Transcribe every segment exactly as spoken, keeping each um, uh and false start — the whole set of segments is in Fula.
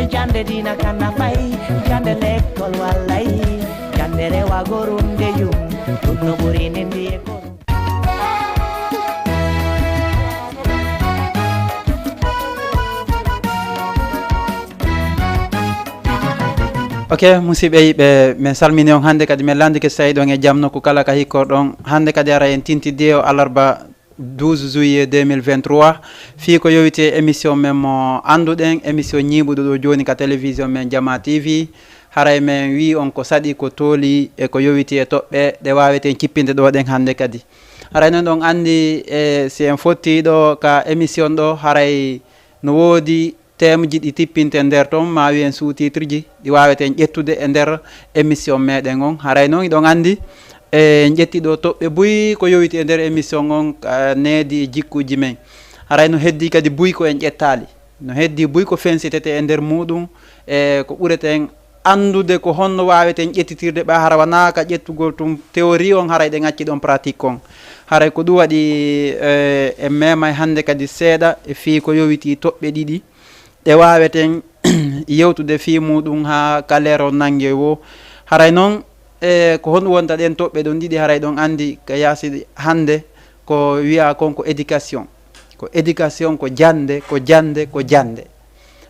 Jande dina kana fay, jande lekkol wallay, jande rewa gorum de yum, ɗum no ɓuri nindi e gorum. Ok, musiɓɓe yiɓɓe, min salmini on hannde kadi, min lanndike so tawi ɗon e jam nokku kala ka hikkorɗon. Hannde kadi ara en tintidi o alarba douze juillet deux mille vingt-trois, fii ko yowiti e émission men mo annduɗen, émission ñiiɓuɗo ɗo jooni ka télévision men Jama T V. Haray men wii on ko saɗi, ko tooli e ko yowiti e toɓɓe ɗe waaweten cippinde ɗo ɗen hannde kadi. Haray non ɗon anndi, e si en fotti ɗo ka émission ɗo, haray no woodi thème ji ɗi tippinten nder ton, ma wiyen sous-titre ji, ɗi waaweten ƴettude e nder émission meɗen on. Haray non hiɗon anndi, e, en ƴetti ɗo toɓɓe buy ko yowiti e nder émission on, ka needi e jikkuuji men. Haray no heddi kadi buy ko en ƴettaali. No heddi buy ko fensitete e nder muuɗum, e ko ɓureten anndude ko honno waaweten ƴettitirde ɓa hara wanaa ka ƴettugol tun théorie on, haray ɗen acci ɗon pratique on. Haray ko ɗum waɗi, e, en meemay hannde kadi seeɗa e fii ko yowiti toɓɓe ɗiɗi. Ɗe waaweten yewtude fii muuɗum haa ka leero nannge woo. Haray non, e, ko honɗum wonta ɗen toɓɓe ɗon ɗiɗi, haray ɗon anndi ka yaasi hannde ko wiyaa kon ko éducation. Ko éducation, ko jannde, ko jannde, ko jannde.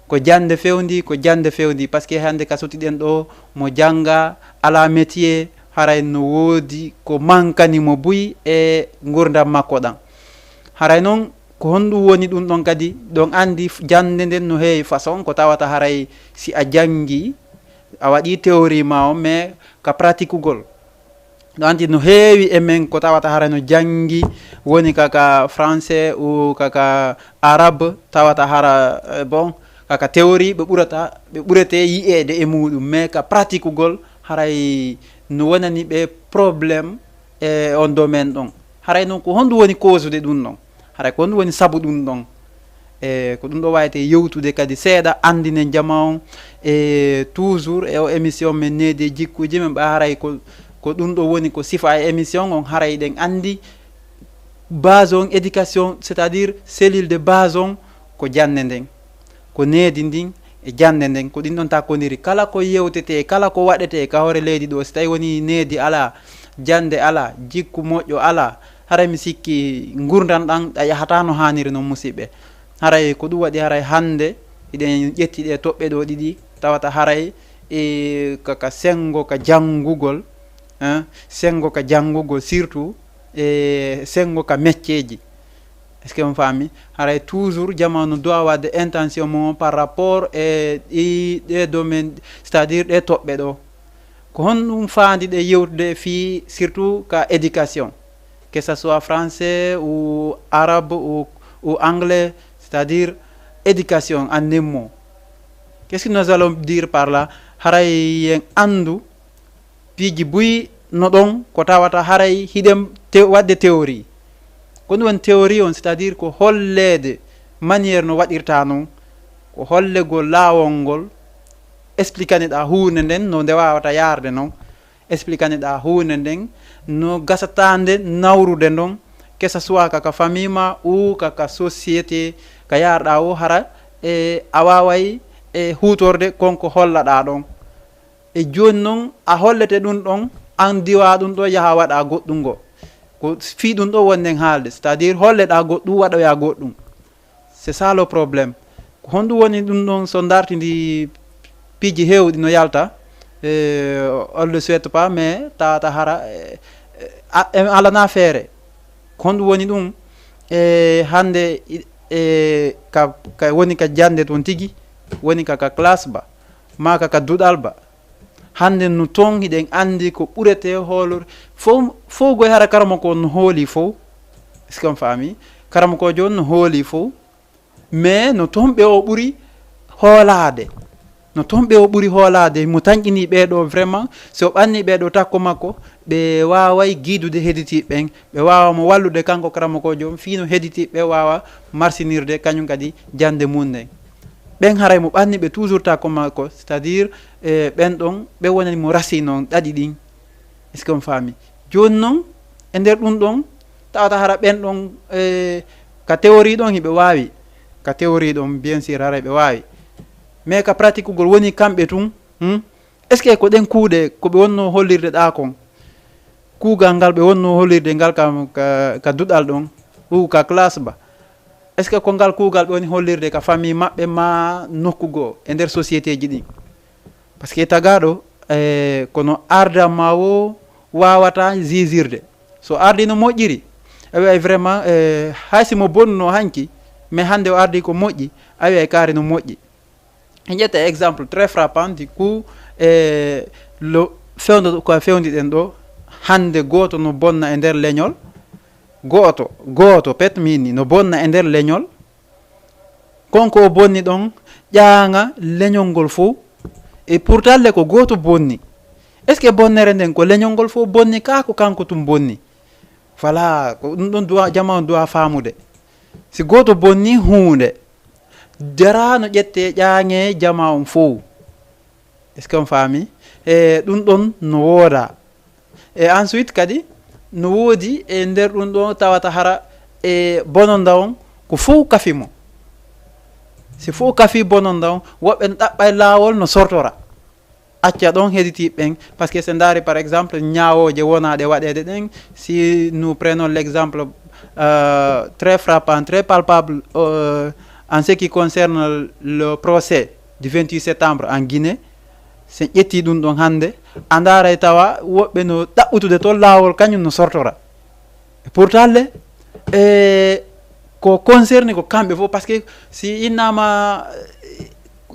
Ko jannde fewndi, ko jannde fewndi, parce que hannde ka sutiɗen ɗo, mo jannga alaa métier, haray no woodi ko mankani mo buy e ngurdam makko ɗam. Haray non, ko honɗum woni ɗum ɗon kadi? Ɗon anndi f-, jannde nden no heewi façon ko tawata haray si a janngi, a waɗi théorie ma on, mais ka pratiquegol. Ɗon anndi no heewi e men ko tawata haray no janngi, woni ka, ka français ou ka, ka arabe, tawata hara, eh, bon, ka, ka théorie ɓe ɓurata, ɓe ɓurete yi'eede e muuɗum, mais ka pratiquegol haray no wonani ɓe problème e on domaine ɗon. Haray non ko honɗum woni causude ɗum ɗon? Haray ko honɗum woni sabu ɗum ɗon? E ko ɗum ɗo waawete yewtude kadi seeɗa, anndinen jama on, e toujours e o émission men needi e jikkuuji men ɓa, haray ko, ko ɗum ɗo woni ko sifa e émission on, haray ɗen anndi base on, éducation, c'est-à-dire cellule de base on ko jannde nden, ko needi ndin e jannde nden, ko ɗin ɗon takkondiri. Kala ko yewtetee, kala ko waɗetee ka hoore leydi ɗo, si tawi woni needi alaa, jannde alaa, jikku moƴƴo alaa, haray mi sikki ngurndan ɗan ɗa yahata no haaniri non, musiɓɓe. Haray ko ɗum waɗi haray hannde hiɗen ƴetti ɗe toɓɓe ɗo ɗiɗi, tawata haray e ka, ka senngo ka janngugol, hein, senngo ka janngugol surtout, e senngo ka mecceeji. Est-ce que on faami? Haray toujours jama no doit waɗde intention mo par rapport e ɗi, ɗe domaine, c'est-à-dire ɗe toɓɓe ɗo. Ko honɗum faandi ɗe yewtude fii surtout ka éducation, que ça soit français ou arabe ou, ou anglais, c'est-à-dire éducation en un mot. Qu'est-ce que nous allons dire par là? Haray en anndu piiji buy no ɗon ko tawata haray hiɗen te-, waɗde théorie. Ko ɗum woni théorie on, c'est-à-dire ko holleede manière no waɗirta non, ko hollegol laawol ngol, expliquaneɗa huunde nden no nde waawata yaarde non, expliquaneɗa huunde nden no gasata nde nawrude ndon, que ça soit ka, ka famille ma ou ka, ka société ka yaarɗa o, hara e a waaway e huutorde kon ko hollaɗa ɗon. E jooni non, a hollete ɗum ɗon, an diwa ɗum ɗo, yaha waɗa goɗɗum ngo. Ko fii ɗum ɗo wonɗen haalde, c'est-à-dire holleɗa goɗɗum, waɗoya goɗɗum. C'est ça le problème. Ko honɗum woni ɗum ɗon, so dartidi piiji heewɗi no yalta, e, on le souhaite pas, mais tawata hara, e, e, a-, e, alana feere. Ko honɗum woni ɗum? E, hannde, i-, e, ka, ka woni ka jannde toon tigi, woni ka, ka classe ba, maa ka, ka duɗal ba. Hannde no toon hiɗen anndi ko ɓurete hoolor-, fof, fof goy hara karamoko on no hooli fof. Est-ce que on faami? Karamokoojo on no hooli fof. Mais no toon ɓe o ɓuri hoolaade. No toon ɓe o ɓuri hoolaade. Mo tanƴini ɓee ɗo vraiment, so ɓanni ɓee ɗo takko makko, ɓe waaway giidude heditiiɓe ɓen. Ɓe waawa mo wallude kanko karamokoojo on, fii no heditiiɓe ɓe waawa marsinirde kañum kadi jannde mum nden. Ɓen haray mo ɓanni ɓe toujours takko makko, c'est-à-dire, e, ɓen ɗon, ɓe wonani mo racine on ɗaɗi ɗin. Est-ce que on faami? Jooni non, e nder ɗum ɗon, tawata hara ɓen ɗon, e, ka théorie ɗon hiɓe waawi. Ka théorie ɗon, bien sûr, haray ɓe waawi. Mais ka pratique ugol woni kamɓe tun, hmm? Est-ce que ko ɗen kuuɗe ko ɓe wonno hollirde ɗa kon? Kuugal ngal ɓe wonno hollirde ngal ka, ka, ka duɗal ɗon, ou ka classe ba? Est-ce que ko ngal kuugal ɓe woni hollirde ka famille maɓɓe ma nokku goo e nder société ji ɗin? Parce que tagaɗo, eh, kono arda ma wo wawata zizirde. So ardi no moƴƴiri, a wi'ay vraiment, eh, hay si mo bonno hanki, mais hande o ardi ko moƴƴi, a wi'ay kaari no moƴƴi. En ƴetta exemple très frappant du coup, eh, lo fewndo ko fewndi ɗen ɗo, hande gooto no bonna e nder leñol, gooto, gooto pet mini no bonna e nder leñol, konko o bonni ɗon, ƴaanga leñol ngol fof, e pourtant le ko gooto bonni. Est-ce que bonnere nden ko leñol ngol fof bonni, ka ko kanko tun bonni? Voilà, ko ɗum ɗon duwa, jama on duwa faamude. Si gooto bonni huunde, jarano ƴette ƴaŋe jama on fof. Est-ce que on faami? E ɗum ɗon no wooda. E ensuite kadi, no woodi e nder ɗum ɗon tawata hara e bononda on ko fof kafi mo. Si fof kafi bononda on, woɓɓe no ɗaɓɓay laawol no sortora. Acca ɗon heɗiti ɓen, parce que se ndaari par exemple ñaawooje wonaaɗe waɗeede ɗen, si nous prenons l'exemple, euh, très frappant, très palpable, euh, en ce qui concerne le procès du vingt-huit septembre en Guinée, si en ƴetti ɗum ɗon hannde, a ndaaray tawa woɓɓe no ɗaɓɓutude toon laawol kañum no sortora. Pourtant le, e ko concerné ko kamɓe fof, parce que si innama,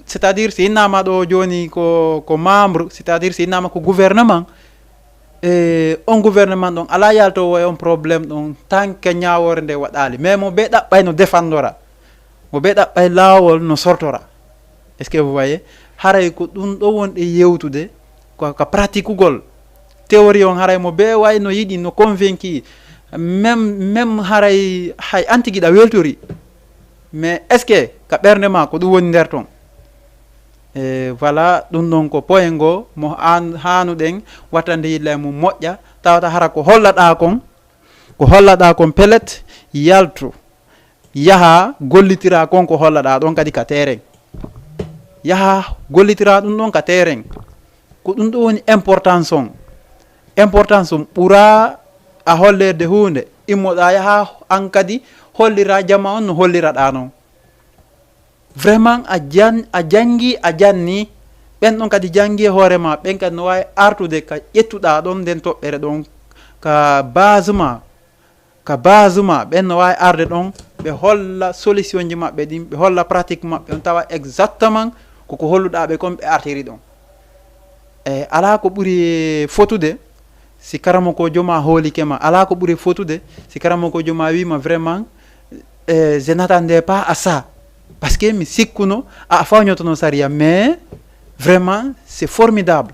c'est-à-dire si innama ɗo joni ko, ko membre, c'est-à-dire si innama ko gouvernement, e on gouvernement ɗon ala yaltowo e on problème ɗon tant que ñawore nde waɗali, mais mo ɓe ɗaɓɓay no defandora, mo ɓe ɗaɓɓay laawol no sortora. Est-ce que vous voyez? Haray ko ɗum ɗo wonɗe yewtude, ko ka pratique ugol. Théorie on haray mo ɓe way no yiɗi, no convaincu, même, même haray hay an tigi ɗa weltori. Mais est-ce que ka ɓernde ma ko ɗum woni nder ton? E voilà, ɗum ɗon ko point ngo mo an-, haanuɗen wattande yilla e mum moƴƴa, tawata hara ko hollaɗa kon, ko hollaɗa kon pellet, yaltu, yaha gollitira kon ko hollaɗa ɗon kadi ka terrain. Yaha gollitira ɗum ɗon ka terrain. Ko ɗum ɗo woni importance on. Importance on ɓura a hollerde huunde, immoɗa yaha an kadi hollira jama on no holliraɗa non. Vraiment a jan-, a jangi, a janni. Ɓen ɗon kadi jangi e hoore ma, ɓen kadi no wawi artude ka ƴettuɗa ɗon nden toɓɓere ɗon ka base ma. Ka base ma, ɓen no wawi arde ɗon, ɓe holla solution ji maɓɓe ɗin, ɓe holla pratique maɓɓe on, tawa exactement koko holluɗa ɓe kon ɓe artiri ɗon. E ala ko ɓuri fotude si karamoko joma hoolike ma, ala ko ɓuri fotude si karamoko joma wima vraiment, e, je n'attendais pas à ça, parce que mi sikkuno a fawñotono sariya, mais vraiment c'est formidable.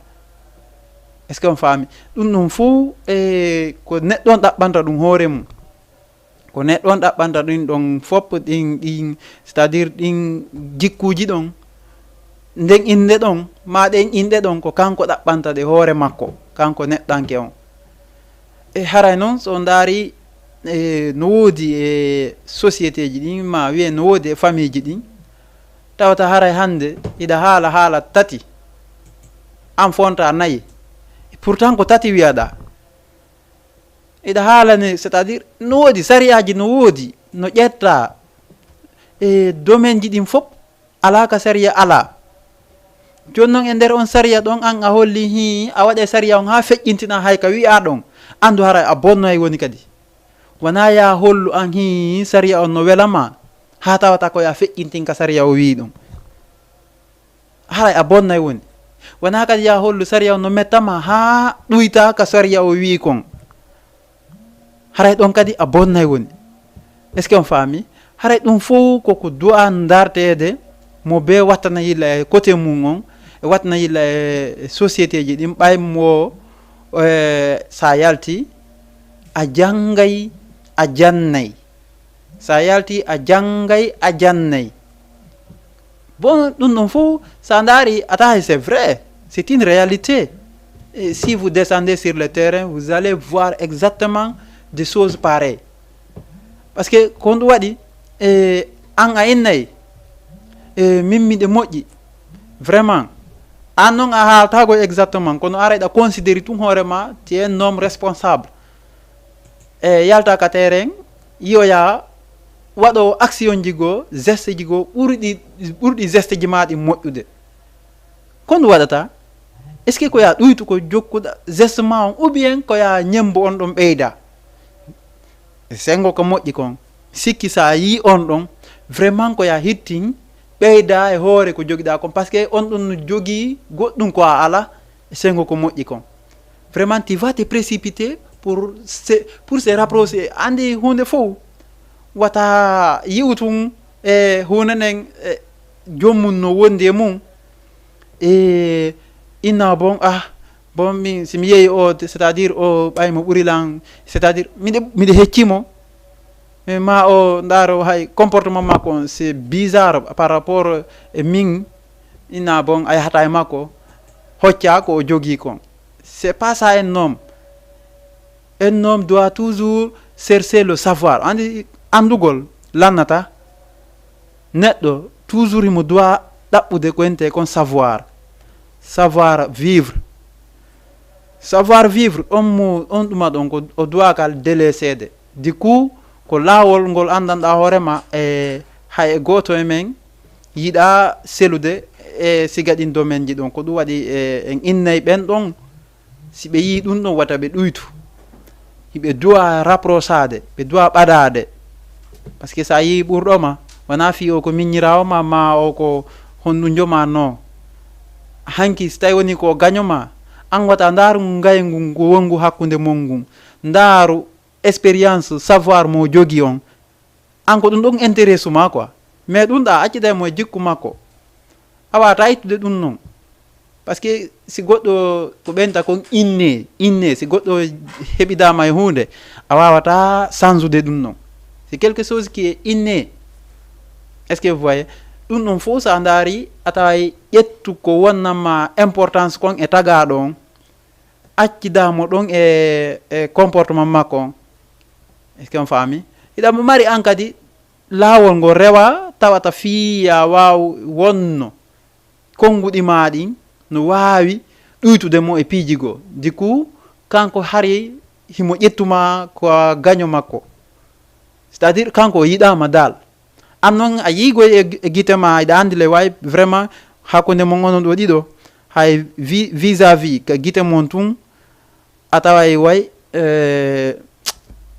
Est-ce que on faami? Ɗum ɗum fof, e, ko neɗɗo on ɗaɓɓanta ɗum hoore mum. Ko neɗɗo on ɗaɓɓanta ɗin ɗon fof, ɗin, ɗin, c'est-à-dire ɗin jikkuuji ɗon, nden innde ɗon, ma ɗen inɗe ɗon, ko kanko ɗaɓɓanta ɗe hoore makko, kanko neɗɗanke on. E haray noon, so on ndaari, e, no woodi e société ji ɗin, ma wiye no woodi e famille ji ɗin, tawata haray hannde iɗa haala haala tati, an fonta nayi. Pourtant ko tati wiyaɗa. Iɗa haalani, c'est-à-dire, no woodi, sariyaaji no woodi, no ƴetta e domaine ji ɗin fof, alaa ka sariya alaa. Jooni noon, e nder on sariya ɗon, an a holli, hii, a waɗa sariya on haa feƴƴintina, hay ka wi'aa ɗon, anndu haray a bonnay woni kadi. Wonaa yaa hollu an, hii, sariya on no wela ma, haa tawata ko yaa feƴƴintin ka sariya o wi'i ɗon. Haray a bonnay woni. Wonaa kadi yaa hollu sariya on no metta ma haa ɗuyta ka sariya o wi'i kon. Haray ɗon kadi a bonnay woni. Est-ce que on faami? Haray ɗum fof ko ko du'a ndarteede mo be wattana yilla e côté mum on, e wattana yilla e société ji ɗin, ɓay mo, e, sa yalti, a janngay, a jannay. Sa yalti, a janngay, a jannay. Bon, ɗum ɗum fof, sa ndaari, a tahay, c'est vrai, c'est une réalité. Et si vous descendez sur le terrain, vous allez voir exactement des choses pareilles. Parce que ko ɗum waɗi, e, an a innay, e, min miɗe moƴƴi, Vraiment, an noon a haaltago exactement, kono ara iɗa considérer tun hoore ma, tu es un homme responsable. E yalta ka terrain, yiyoya waɗo action ji goo, geste ji goo ɓurɗi, ɓurɗi geste ji ma ɗin moƴƴude. Ko ndu waɗata? Est-ce que ko ya ɗuytu ko jokkuɗa geste ma on, ou bien ko ya ñembo on ɗon ɓeyda? Sengo ko moƴƴi kon. Sikki sa yi on ɗon, vraiment ko ya hittin, ɓeyda e hoore ko jogiɗa kon, parce que on ɗon no jogii goɗɗum ko a ala, e sengo ko moƴƴi kon. Vraiment, tu vas te précipiter pour se, pour se rapprocher. Andi hunde fof. Wata yi'u tun e hunde nden, e joom mum no wondi e mum. E inna bon, ah, bon, min, si mi yehi o, c'est-à-dire o ɓay mo ɓuri lan, c'est-à-dire miɗe, miɗe hecci mo. E ma o ndaaro hay comportement makko on, c'est bizarre par rapport e min. Inna bon, a yahata e makko, hocca ko o jogii kon. C'est pas ça un homme. Un homme doit toujours chercher le savoir. Andi, andugol lannata neɗɗo, toujours himo doit ɗaɓɓude ko ente kon savoir. Savoir vivre. Savoir vivre, on mo, on ɗuma ɗon ko o doit kal délaisseede. Du coup, ko laawol ngol anndanɗaa hoore ma, e hay e gooto e men yiɗa selude e siga ɗin domaine ji ɗon. Ko ɗum waɗi, e, en innay ɓen ɗon, si ɓe yii ɗum ɗon, wata ɓe ɗuytu. Hiɓe duwa rapprochade, ɓe duwa ɓadaade. Parce que sa yii ɓurɗo ma, wona fii o ko miññiraawo ma, ma o ko honɗum joma no. Hanki, si tawi woni ko gaño ma, an wata ndaaru ngayngu ngu wongu hakkunde mon ngun. Ndaaru expérience, savoir mo jogi on. An ko ɗum ɗon intéresse ma quoi. Mais ɗum ɗa accida mo e jikku makko. A wata ittude ɗum non. Parce que si goɗɗo ko ɓenta kon inne, inne, si goɗɗo heɓidama e hunde, a wawata sansude ɗum non. C'est quelque chose qui est inné. Est-ce que vous voyez? Ɗum ɗon fof sa ndaari, a taway ƴettu ko wonnama importance kon e tagaɗo on. Accida mo ɗon e, e comportement makko on. Est-ce que on faami? Hiɗa mo mari an kadi laawol ngo rewa tawata fii ya waaw wonno konnguɗi ma ɗin no waawi ɗuytude mo e piiji goo. Du coup, kanko hari himo ƴettuma ko a gaño makko. C'est-à-dire, kanko o yiɗama dal. An non a yiigoy e, e gite ma, iɗa andi le way vraiment hakkunde mon onon ɗo ɗiɗo. Hay vi-, vis-à-vis ka gite mon tun, a taway way, eh,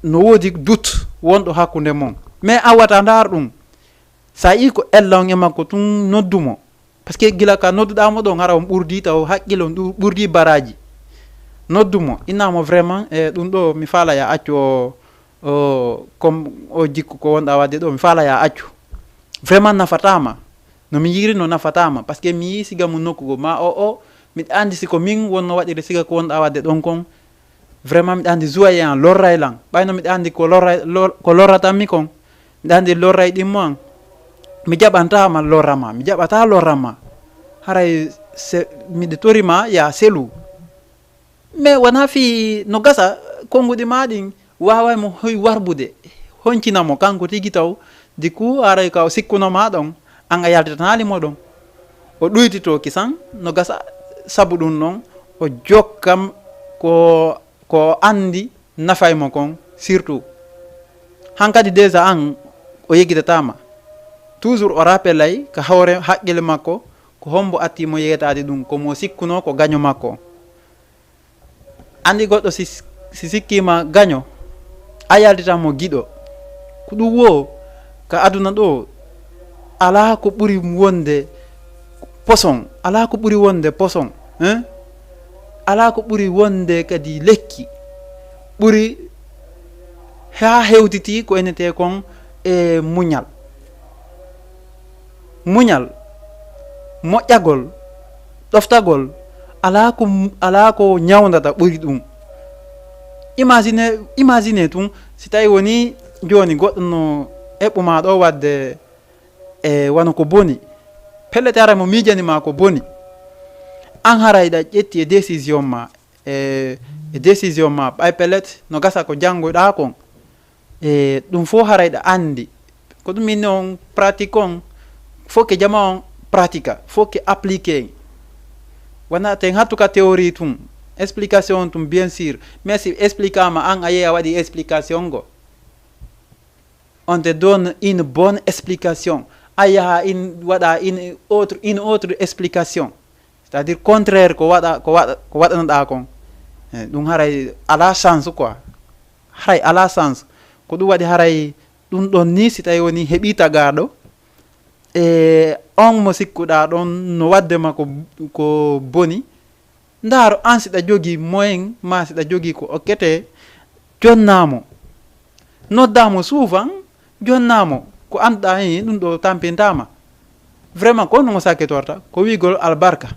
no woodi doute wonɗo hakkunde mon. Mais a wata ndaar ɗum. Sa yii ko ella on e makko tun, noddu mo. Parce que gila ka nodduɗa mo ɗon, hara on ɓurdi taw haqqille on ɗu-, ɓurdi baraji. Noddu mo, inna mo vraiment, e ɗum ɗo mi faala ya accu o, o, comme o jikku ko wonɗa wadde ɗo, mi faala ya accu. Vraiment nafatama. No mi yiri no nafatama. Parce que mi yii siga mo nokku go ma o, o, miɗa andi si ko min wonno waɗire siga ko wonɗa wadde ɗon kon. Vraiment miɗa andi joie an lorray lan. Ɓayno miɗa andi ko lorray, lor-, ko lorratan mi kon. Miɗa andi lorray ɗimmo an. Mi jaɓantama lorrama, mi jaɓata lorrama. Haray se, miɗa torima ya selu. Mais wona fii no gasa konnguɗi ma ɗin waaway mo hoy warbude, honcina mo kanko tigi taw, du coup, haray ka o sikkuno ma ɗon, an a yaltitanaali mo ɗon. O ɗuytito kisan, no gasa sabu ɗum ɗon, o jokkam ko, ko o andi nafay mo kon, surtout. Hankadi déjà an, o yeggitatama. Toujours o rappelay ka hoore haqqille makko, ko hombo atti mo yeyetaade ɗum, ko mo sikkuno ko gaño makko. Andi goɗɗo si, si sikkima gaño, a yaltitan mo giɗo. Ko ɗum wo, ka aduna ɗo, alaa ko ɓuri wonde poson, alaa ko ɓuri wonde poson, hein? Alaa ko ɓuri wonde kadi lekki, ɓuri haa hewtiti ko enete kon e muñal. Muñal, moƴƴagol, ɗoftagol, alaa ko, alaa ko ñawndata ɓuri ɗum. Imagine, imagine tun, si tawi woni jooni goɗɗo no eɓɓuma ɗo wadde e wano ko boni. Pellet haray mo miijani ma ko boni. An haray ɗa ƴetti e décision ma, e, e décision ma, ɓay pellet no gasa ko janngoɗa kon. E, ɗum fof haray ɗa anndi. Ko ɗum min on pratique on, fof ke jama on, pratique, fof ke appliqué. Wona ten hattu ka théorie tum, explication tum, bien sûr. Mais si expliqué ma, an a yeeya waɗi explication go. On te donne une bonne explication. A yaha in waɗa une autre, une autre explication. C'est-à-dire contraire ko waɗa, ko waɗa, ko waɗanoɗa kon. Eh, ɗum haray ala chance quoi. Haray ala chance. Ko ɗum waɗi haray ɗum ɗon ni si tawi woni heɓi tagaɗo. E on mo sikkuɗa ɗon no wadde ma ko, ko boni. Ndaaro an siɗa jogii moyen ma siɗa jogii ko okkete, jonnaa mo. Noddaa mo souvent, jonnaa mo. Ko annduɗaa heen ɗum ɗo tampintaama. Vraiment ko no mo sakkitorta ko wiigol albarka.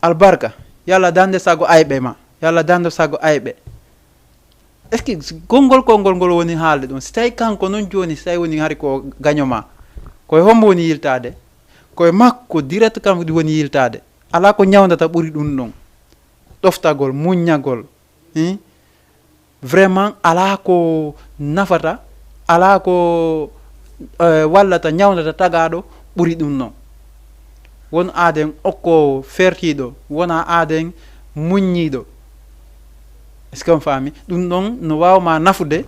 Albarka, yalla dande sago ayɓe ma, yalla dande sago ayɓe. Est-ce que konngol konngol ngol woni haalde ɗum? Si tawi kanko noon jooni, si tawi woni hari ko gaño ma, koye hombo woni yiltaade? Koye makko direct kam woni yiltaade. Alaa ko ñawndata ɓuri ɗum ɗon. Ɗoftagol, muññagol. Hein? Vraiment alaa ko nafata, alaa ko eh, wallata, ñawndata tagaɗo ɓuri ɗum noon. Won aaden okkoowo, fertiiɗo, wona aaden muññiiɗo. Est-ce que on faami? Ɗum ɗon no waawma nafude,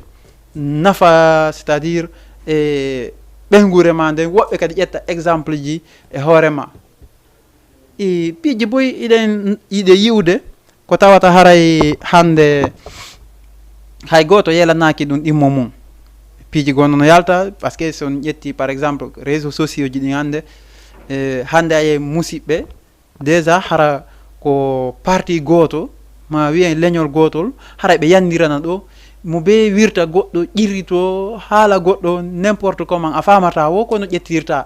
nafa, c'est-à-dire e ɓeynguure ma nden, woɓɓe kadi ƴetta exemple ji e hoore ma. I piiji boy iɗen yiɗe yi'ude ko tawata haray hannde hay gooto yelanaki ɗum ɗimmo mum. Piiji gonno no yalta, parce que si on ƴetti par exemple réseaux sociaux ji ɗin hannde, eh, hannde aye musiɓɓe déjà hara ko parti gooto, ma wiyen leñol gootol, haray ɓe yandirana ɗo, mo be wirta goɗɗo, ƴirrito, haala goɗɗo, n'importe comment, a faamata wo kono ƴettirta.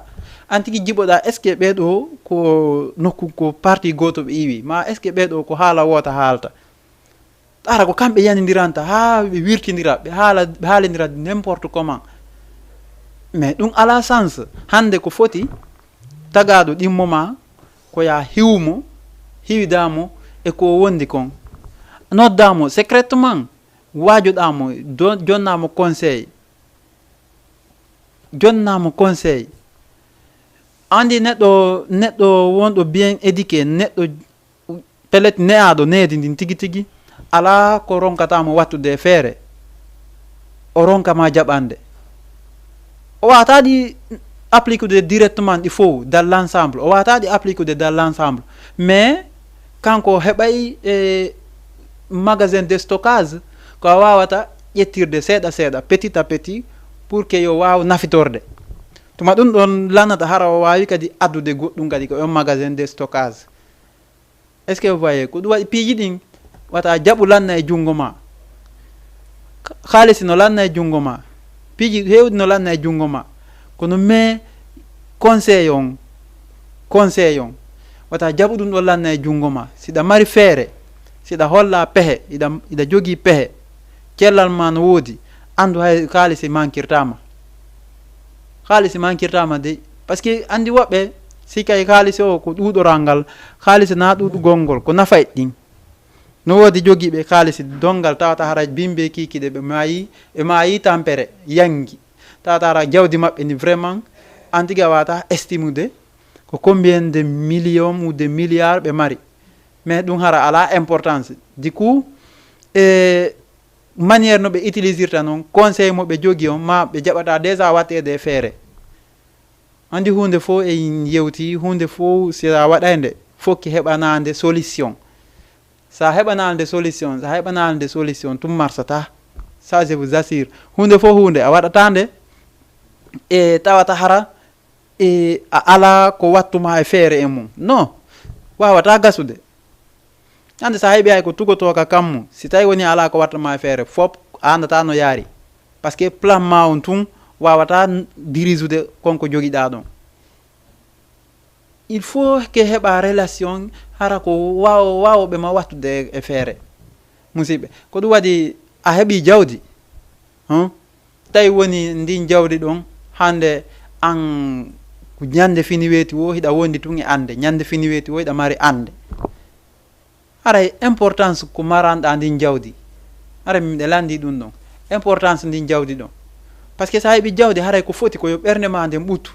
An tigi jiɓoɗa, est-ce que ɓeɗo ko nokku, ko parti gooto ɓe iwi? Ma est-ce que ɓeɗo ko haala woota haalta? Ara ko kamɓe yanindiranta, haa ɓe wirtindira, ɓe haala, ɓe haalindira n'importe comment. Mais ɗum ala sens. Hannde ko foti tagaaɗo ɗimmo ma, ko ya hiwmo, hiwidamo e ko wondi kon. Noddamo secrètement, waajoɗamo, do-, jonnamo conseil. Jonnamo conseil. Andi neɗɗo, neɗɗo wonɗo bien éduqué, neɗɗo peut-être ne'aaɗo needi ndin tigi tigi, alaa ko ronkata mo wattude e feere. O ronka ma jaɓande. O waata ɗi appliquer directement ɗi fow dans l'ensemble. O waata ɗi appliquer dans l'ensemble. Mais kanko heɓay e magasin de stockage ko a wawata ƴettirde seeɗa seeɗa, petit à petit, pour que yo waaw nafitorde. Tuma ɗum ɗon lannata hara o waawi kadi addude goɗɗum kadi ko on magasin de stockage. Est-ce que vous voyez? Ko ɗum waɗi piiji ɗin wata jaɓu lanna e junngo ma. Ka-, kaalisi no lanna e junngo ma. Piiji heewɗi no lanna e junngo ma. Kono mais conseil on, conseil on, wata jaɓu ɗum ɗo lanna e junngo ma. Siɗa mari feere, siɗa holla pehe, iɗa, iɗa jogii pehe, cellal ma no woodi, anndu hay kaalisi mankirtama. Kaalisi mankirtama de. Parce que anndi woɓɓe, si kay kaalisi o ko ɗuuɗoral ngal, kaalisi na ɗuuɗugol ngol, ko nafayɗi ɗin. No woodi jogiiɓe kaalisi donngal tawata haray bimbe kiikiɗe ɓe maayi, ɓe maayi tampere, yanngi. Tawata hara jawdi maɓɓe ni vraiment, an tigi a wata estimude ko combien de millions ou de milliards ɓe mari. Mais ɗum hara ala importance. Du coup, e manière no ɓe utilisirta noon, conseil mo ɓe jogii on, ma ɓe jaɓata déjà watteede e feere. Anndi huunde fof e yewti, huunde fof si a waɗay nde, fof ki heɓanaande solution. Sa heɓanaande solution, sa heɓanaande solution, ɗum marsata. Ça, je vous assure. Huunde fof huunde, a waɗata nde, e tawata hara, e a ala ko wattuma e feere e mum. Non, wawata gasude. Hannde sa heɓi hay ko tugotooka kammu, si tawi woni ala ko wattuma e feere, fop a anndata no yaari. Parce que plan ma on tun wawata n-, dirijude kon ko jogiɗa ɗon. Il faut que heɓa relation hara ko wawo-, wawoɓe ma wattude e, e feere. Musidɓe, ko ɗum waɗi a heɓi jawdi, hum? Tawi woni ndin jawdi ɗon, hannde an ko ñande fini weeti wo hiɗa wondi tun e annde, ñande fini weeti wo hiɗa mari annde. Haray importance ko maranɗa ndin jawdi. Haray miɗa lanndi ɗum ɗon. Importance ndin jawdi ɗon. Parce que sa heɓi jawdi, haray ko foti ko yo ɓernde ma nden ɓuttu.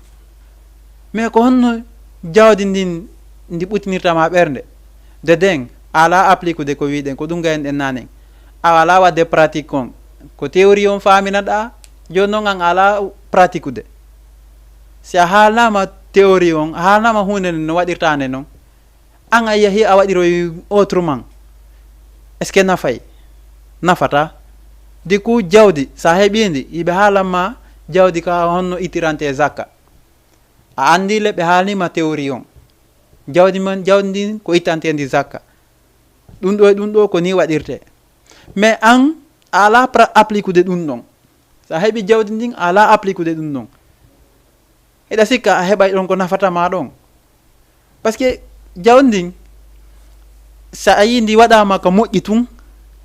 Mais ko honno Jawdi ndin ndi ɓuttinirta ma ɓernde. De den, a alaa applikude ko wiiɗen, ko ɗum gayen ɗen naanen. A alaa waɗde pratique on. Ko théorie on faaminaɗaa, jooni non an a alaa pratiqueude. Si a haalnaama théorie on, a haalnaama huunde nden no waɗirta nde non, an a yahi a waɗiroy autrement. Est-ce que nafay? Nafata. Du coup, jawdi, sa heɓii ndi, yiɓe haalan ma jawdi ka honno ittirante zakka. A anndi le ɓe haalnii ma théorie on. Jawdi man, jawdi ndin ko ittanteendi zakka. Ɗum ɗo e ɗum ɗo ko ni waɗirte. Mais an, a alaa pra-, applikude ɗum ɗon. Sa heɓi jawdi ndin, a alaa applikude ɗum ɗon. Hiɗa sikka a heɓay ɗon ko nafata ma ɗon. Parce que jawdi ndin, sa a yii ndi waɗaama ka moƴƴi tun,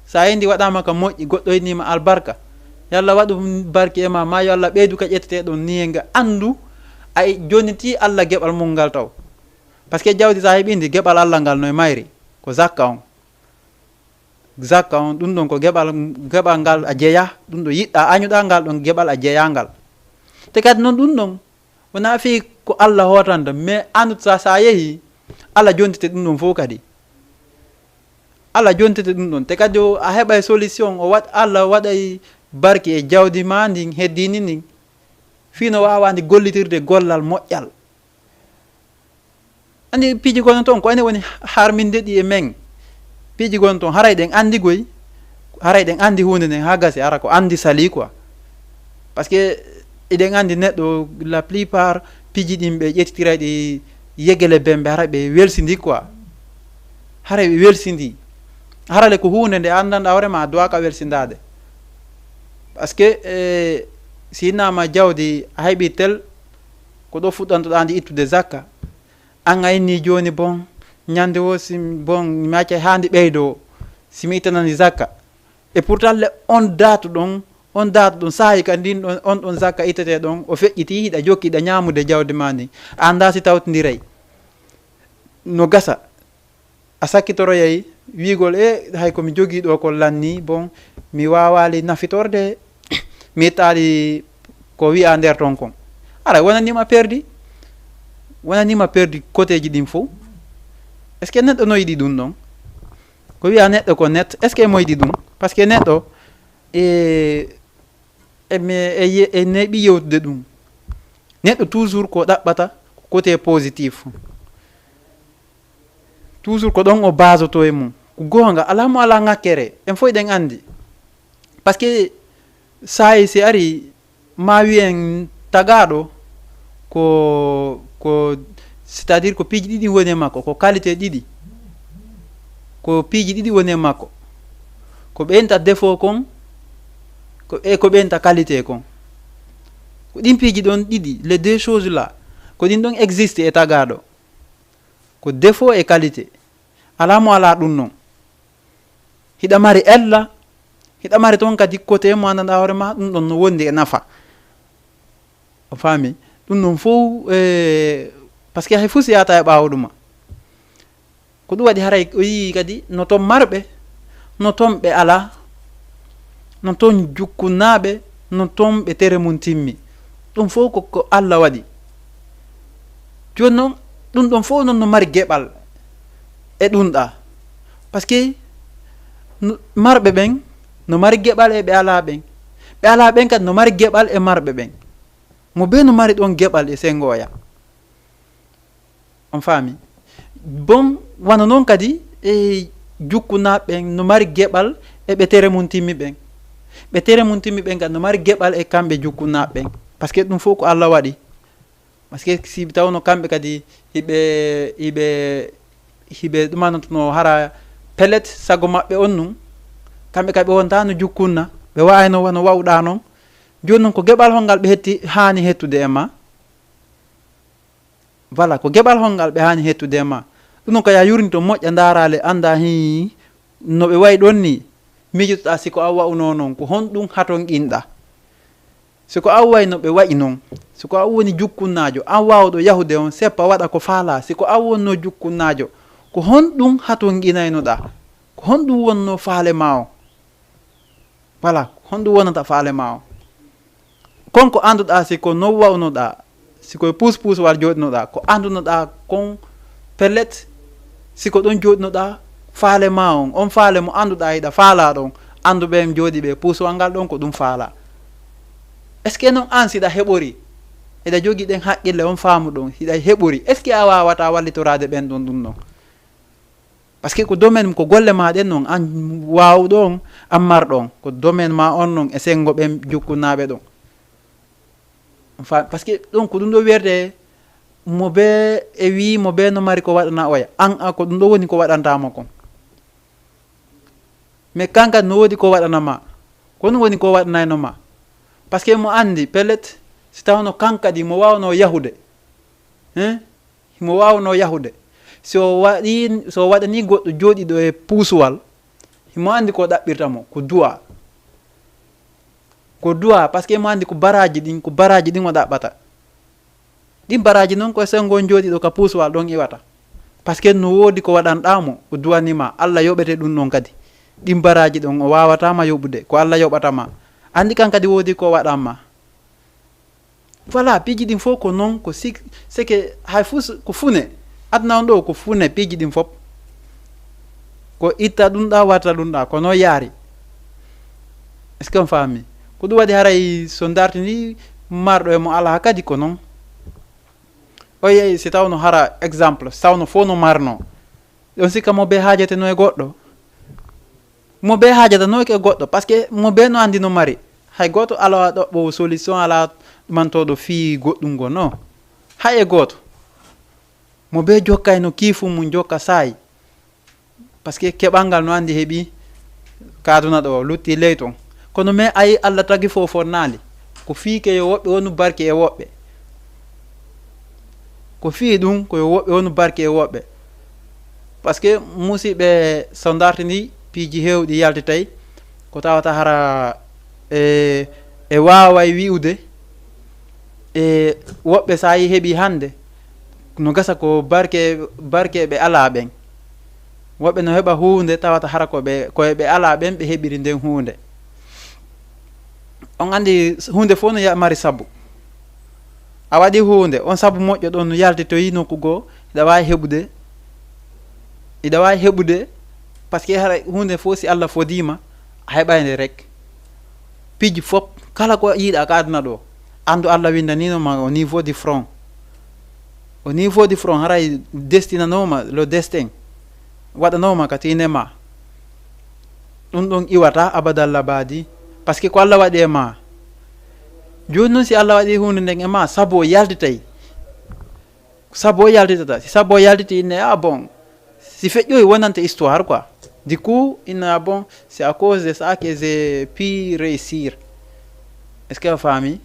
sa a yii ndi waɗaama ka moƴƴi, goɗɗo yiɗnii ma albarka, yo Allah waɗu barke e ma, ma yo Allah ɓeydu ka ƴettetee ɗon niyenga. Anndu a jonniti Allah geɓal mum ngal taw. Parce que jawdi sa heɓi ndi, geɓal Allah ngal no e mayri, ko zakka on. Zakka on, ɗum ɗon ko geɓal, geɓal ngal a jeya, ɗum ɗo yiɗɗa, añuɗa ngal ɗon geɓal a jeya ngal. Te kadi noon ɗum ɗon, wonaa fii ko Allah hootanta, mais anndu sa, sa yehi, Allah jontete ɗum ɗon fof kadi. Allah jontete ɗum ɗon. Te kadi o, a heɓay solution, o waɗ-, Allah waɗay barke e jawdi ma ndin, heddiindi ndin. Fii no waawa ndi gollitirde gollal moƴƴal. Anndi piiji gonno toon, ko enen woni harminde ɗi e men. Piiji gonno toon, haray ɗen anndi goy, haray ɗen anndi huunde nden haa gasi, ara ko anndi salii quoi. Parce que eɗen anndi neɗɗo, la plupart piiji ɗin ɓe ƴettitiray ɗi yegele bembe, haray ɓe welsindi quoi. Haray ɓe welsindi. Harale ko huunde nde anndanɗaa hoore ma, a duwaaka welsindaade. Parce que, eh, si innama jawdi, a heɓi tel, ko ɗo fuɗɗantoɗaa ndi ittude zakka. An a inni jooni, bon, ñande wo, si, bon, mi accay haa ndi ɓeydoo, si mi ittanani zakka. Et pourtant, le, on date ɗon, on date ɗon, saa'i ka ndin ɗon, on ɗon zakka ittetee ɗon, o feƴƴiti, hiɗa jokki, hiɗa ñaamude jawdi ma ndin. A anndaa si tawtindiray. No gasa, a sakkitoroyay wiigol, e, hay ko mi jogii ɗo ko lanni, bon, mi waawaali nafitorde, mi ittaali ko wi'a nder ton kon. Ara, wonanima perdi. Wonanima perdi koteeji ɗin fof. Est-ce que neɗɗo no yiɗi ɗum ɗon? Ko wi'a neɗɗo ko net, est-ce que mo yiɗi ɗum? Parce que neɗɗo, e, e mi, e ye-, e neeɓi yewtude ɗum. Neɗɗo toujours ko ɗaɓɓata ko côté positif. Toujours ko ɗon o basoto e mum. Ko goonga, alaa mo alaa ŋakkere. En fof eɗen anndi. Parce que saa'i si ari, ma wiyen tagaaɗo ko, ko, c'est-à-dire ko piiji ɗiɗi woni e makko, ko qualité ɗiɗi. Ko piiji ɗiɗi woni e makko. Ko ɓeynta défaut kon, ko, e ko ɓeynta qualité kon. Ko ɗin piiji ɗon ɗiɗi, les deux choses là, ko ɗin ɗon existe e tagaaɗo. Ko défaut e qualité. Alaa mo alaa ɗum non. Hiɗa mari ella, hiɗa mari toon kadi côté mo anndanɗaa hoore ma, ɗum ɗon no wondi e nafa. On faami? Ɗum ɗon fof, eh, parce que hay fuu si yaata e ɓaawo ɗuma. Ko ɗum waɗi haray o yii kadi no toon marɓe, no toon ɓe alaa, no toon jukkunnaaɓe, no toon ɓe tere mum timmi. Ɗum fof ko, ko Allah waɗi. Jooni noon, ɗum ɗon fof noon no mari geɓal e ɗum ɗaa. Parce que no, marɓe ɓen no mari geɓal e ɓe alaa ɓen. Ɓe alaa ɓen kadi no mari geɓal e marɓe ɓen. Mo bee no mari ɗon geɓal e senngo oya. On faami? Bon, wano noon kadi e jukkunaaɓe ɓen no mari geɓal e ɓe tere mum timmi ɓen. Ɓe tere mum timmi ɓen kadi no mari geɓal e kamɓe jukkunaaɓe ɓen. Parce que ɗum fof ko Allah waɗi. Parce que si tawno kamɓe kadi hiɓe, hiɓe, hiɓe ɗumanotono hara pellet sago maɓɓe on nun, kamɓe kadi ɓe wontaano jukkunna, ɓe wa'ayno wano wa'uɗaa non. Jooni non ko geɓal hol ngal ɓe hetti, haani hettude e ma? Voilà, ko geɓal hol ngal ɓe haani hettude e ma? Ɗum non ko yaa yurni to moƴƴa ndaaraale annda hii no ɓe wayi ɗon ni. Miijotoɗaa si ko an wa'unoo non, ko honɗum hatonqinɗaa? Si ko an wayi no ɓe wa'i non, si ko an woni jukkunnaajo, an waawɗo yahude on seppa waɗa ko faalaa, si ko an wonnoo jukkunnaajo, ko honɗum hatonqinaynoɗaa? Ko honɗum wonnoo faale maa on? Voilà, honɗum wonata faale maa on? Kon ko annduɗaa si ko non wa'unoɗaa, Si koye puus puus war jooɗinoɗaa, ko anndunoɗaa kon pellet, si ko ɗon jooɗinoɗaa, faale ma on, on faale mo annduɗaa hiɗa faalaa ɗon, anndu ɓeen jooɗi ɓe puusuwal ngal ɗon ko ɗum faalaa. Est ce que noon aan siɗa heɓori, hiɗa jogii ɗen haqqille on faamu ɗon, hiɗa heɓori, est ce que a waawataa wallitoraade ɓeen ɗon ɗum ɗon? Parce que ko domaine, ko golle ma ɗen noon, an waawɗo on, an marɗo on, ko domaine ma on noon e senngo ɓen jukkunnaaɓe ɗon. Fa-, parce que ɗon ko ɗum ɗo wiyetee mo bee e wii mo bee no mari ko waɗana oya. An a ko ɗum ɗo woni ko waɗanta mo kon. Mais kanka no woodi ko waɗana ma. Ko ɗum woni ko waɗanayno ma. Parce que mo anndi, pellet, si tawno kan kadi mo waawno yahude. Hein? Himo waawno yahude. Si o waɗi, si o waɗani goɗɗo jooɗiiɗo e puusuwal, himo anndi ko ɗaɓɓirta mo, ko du'a. Ko du'a, parce que himo anndi ko baraaji ɗin, ko baraaji ɗin o ɗaɓɓata. Ɗin baraaji non ko e senngo on jooɗiiɗo ka puusuwal ɗon iwata. Parce que no woodi ko waɗanɗaa mo, o du'ani ma, Alla yoɓete ɗum ɗon kadi. Ɗin baraaji ɗon o waawataa ma yoɓude, ko Alla yoɓata ma. Anndi kan kadi woodi ko waɗan ma. Voilà, piiji ɗin fof ko noon, ko sik-, c'est que hay fof s-, ko fune. Aduna on ɗo ko fune, piiji ɗin fof. Ko itta ɗum ɗa, warta ɗum ɗa, ko noon yaari. Est-ce que on faami? Ko ɗum waɗi haray so dartini marɗo e mo alaa kadi ko noon. O yehi si tawno hara exemple, si tawno fof no marno. Ɗon sikka mo bee haajateno e goɗɗo. Mo bee haajatano e goɗɗo, parce que mo bee no anndi no mari. Hay gooto alaa ɗoɓɓoowo solution, alaa ɗumantooɗo fii goɗɗum ngo, non. Hay e gooto. Mo bee jokkayno kiifu mum jokka saayi. Parce que keɓal ngal no anndi heɓi ka aduna ɗo, lutti ley ton. Kono mais ayi Alla tagi fof fonnaali. Ko fii ke yo woɓɓe wonu barke e woɓɓe. Ko fii ɗum ko yo woɓɓe wonu barke e woɓɓe. Parce que musiɓɓe so dartini piiji heewɗi yaltitay, ko tawata hara e, e waaway wi'ude, e woɓɓe so a yi heɓi hannde, no gasa ko barke, barke ɓe alaa ɓen. Woɓɓe no heɓa huunde tawata hara ko ɓe, ko e ɓe alaa ɓen ɓe heɓiri nden huunde. On anndi huunde fof no ya-, mari sabu. A waɗi huunde, on sabu moƴƴo ɗon no yaltitoyi nokku goo, hiɗa waawi heɓude, hiɗa waawi heɓude, parce que hara huunde fof si Alla fodiima, a heɓay nde rek. Piiji fof, kala ko yiɗa ka aduna ɗo, anndu Alla winndaniino ma au niveau du front. Au niveau du front, haray destinanooma, le destin, waɗanooma ka tiinde ma. Ɗum ɗon iwata abadal abadi, parce que ko Alla waɗi e ma. Jooni noon si Alla waɗi huunde nden e ma, sabu o yaltitay. Sabu o yaltitata. Si sabu o yaltiti, inne, ah bon, si feƴƴoyi wonante histoire quoi. Du coup, inne, ah bon, c'est à cause de ça que j'ai pu réussir. Est-ce que a faami?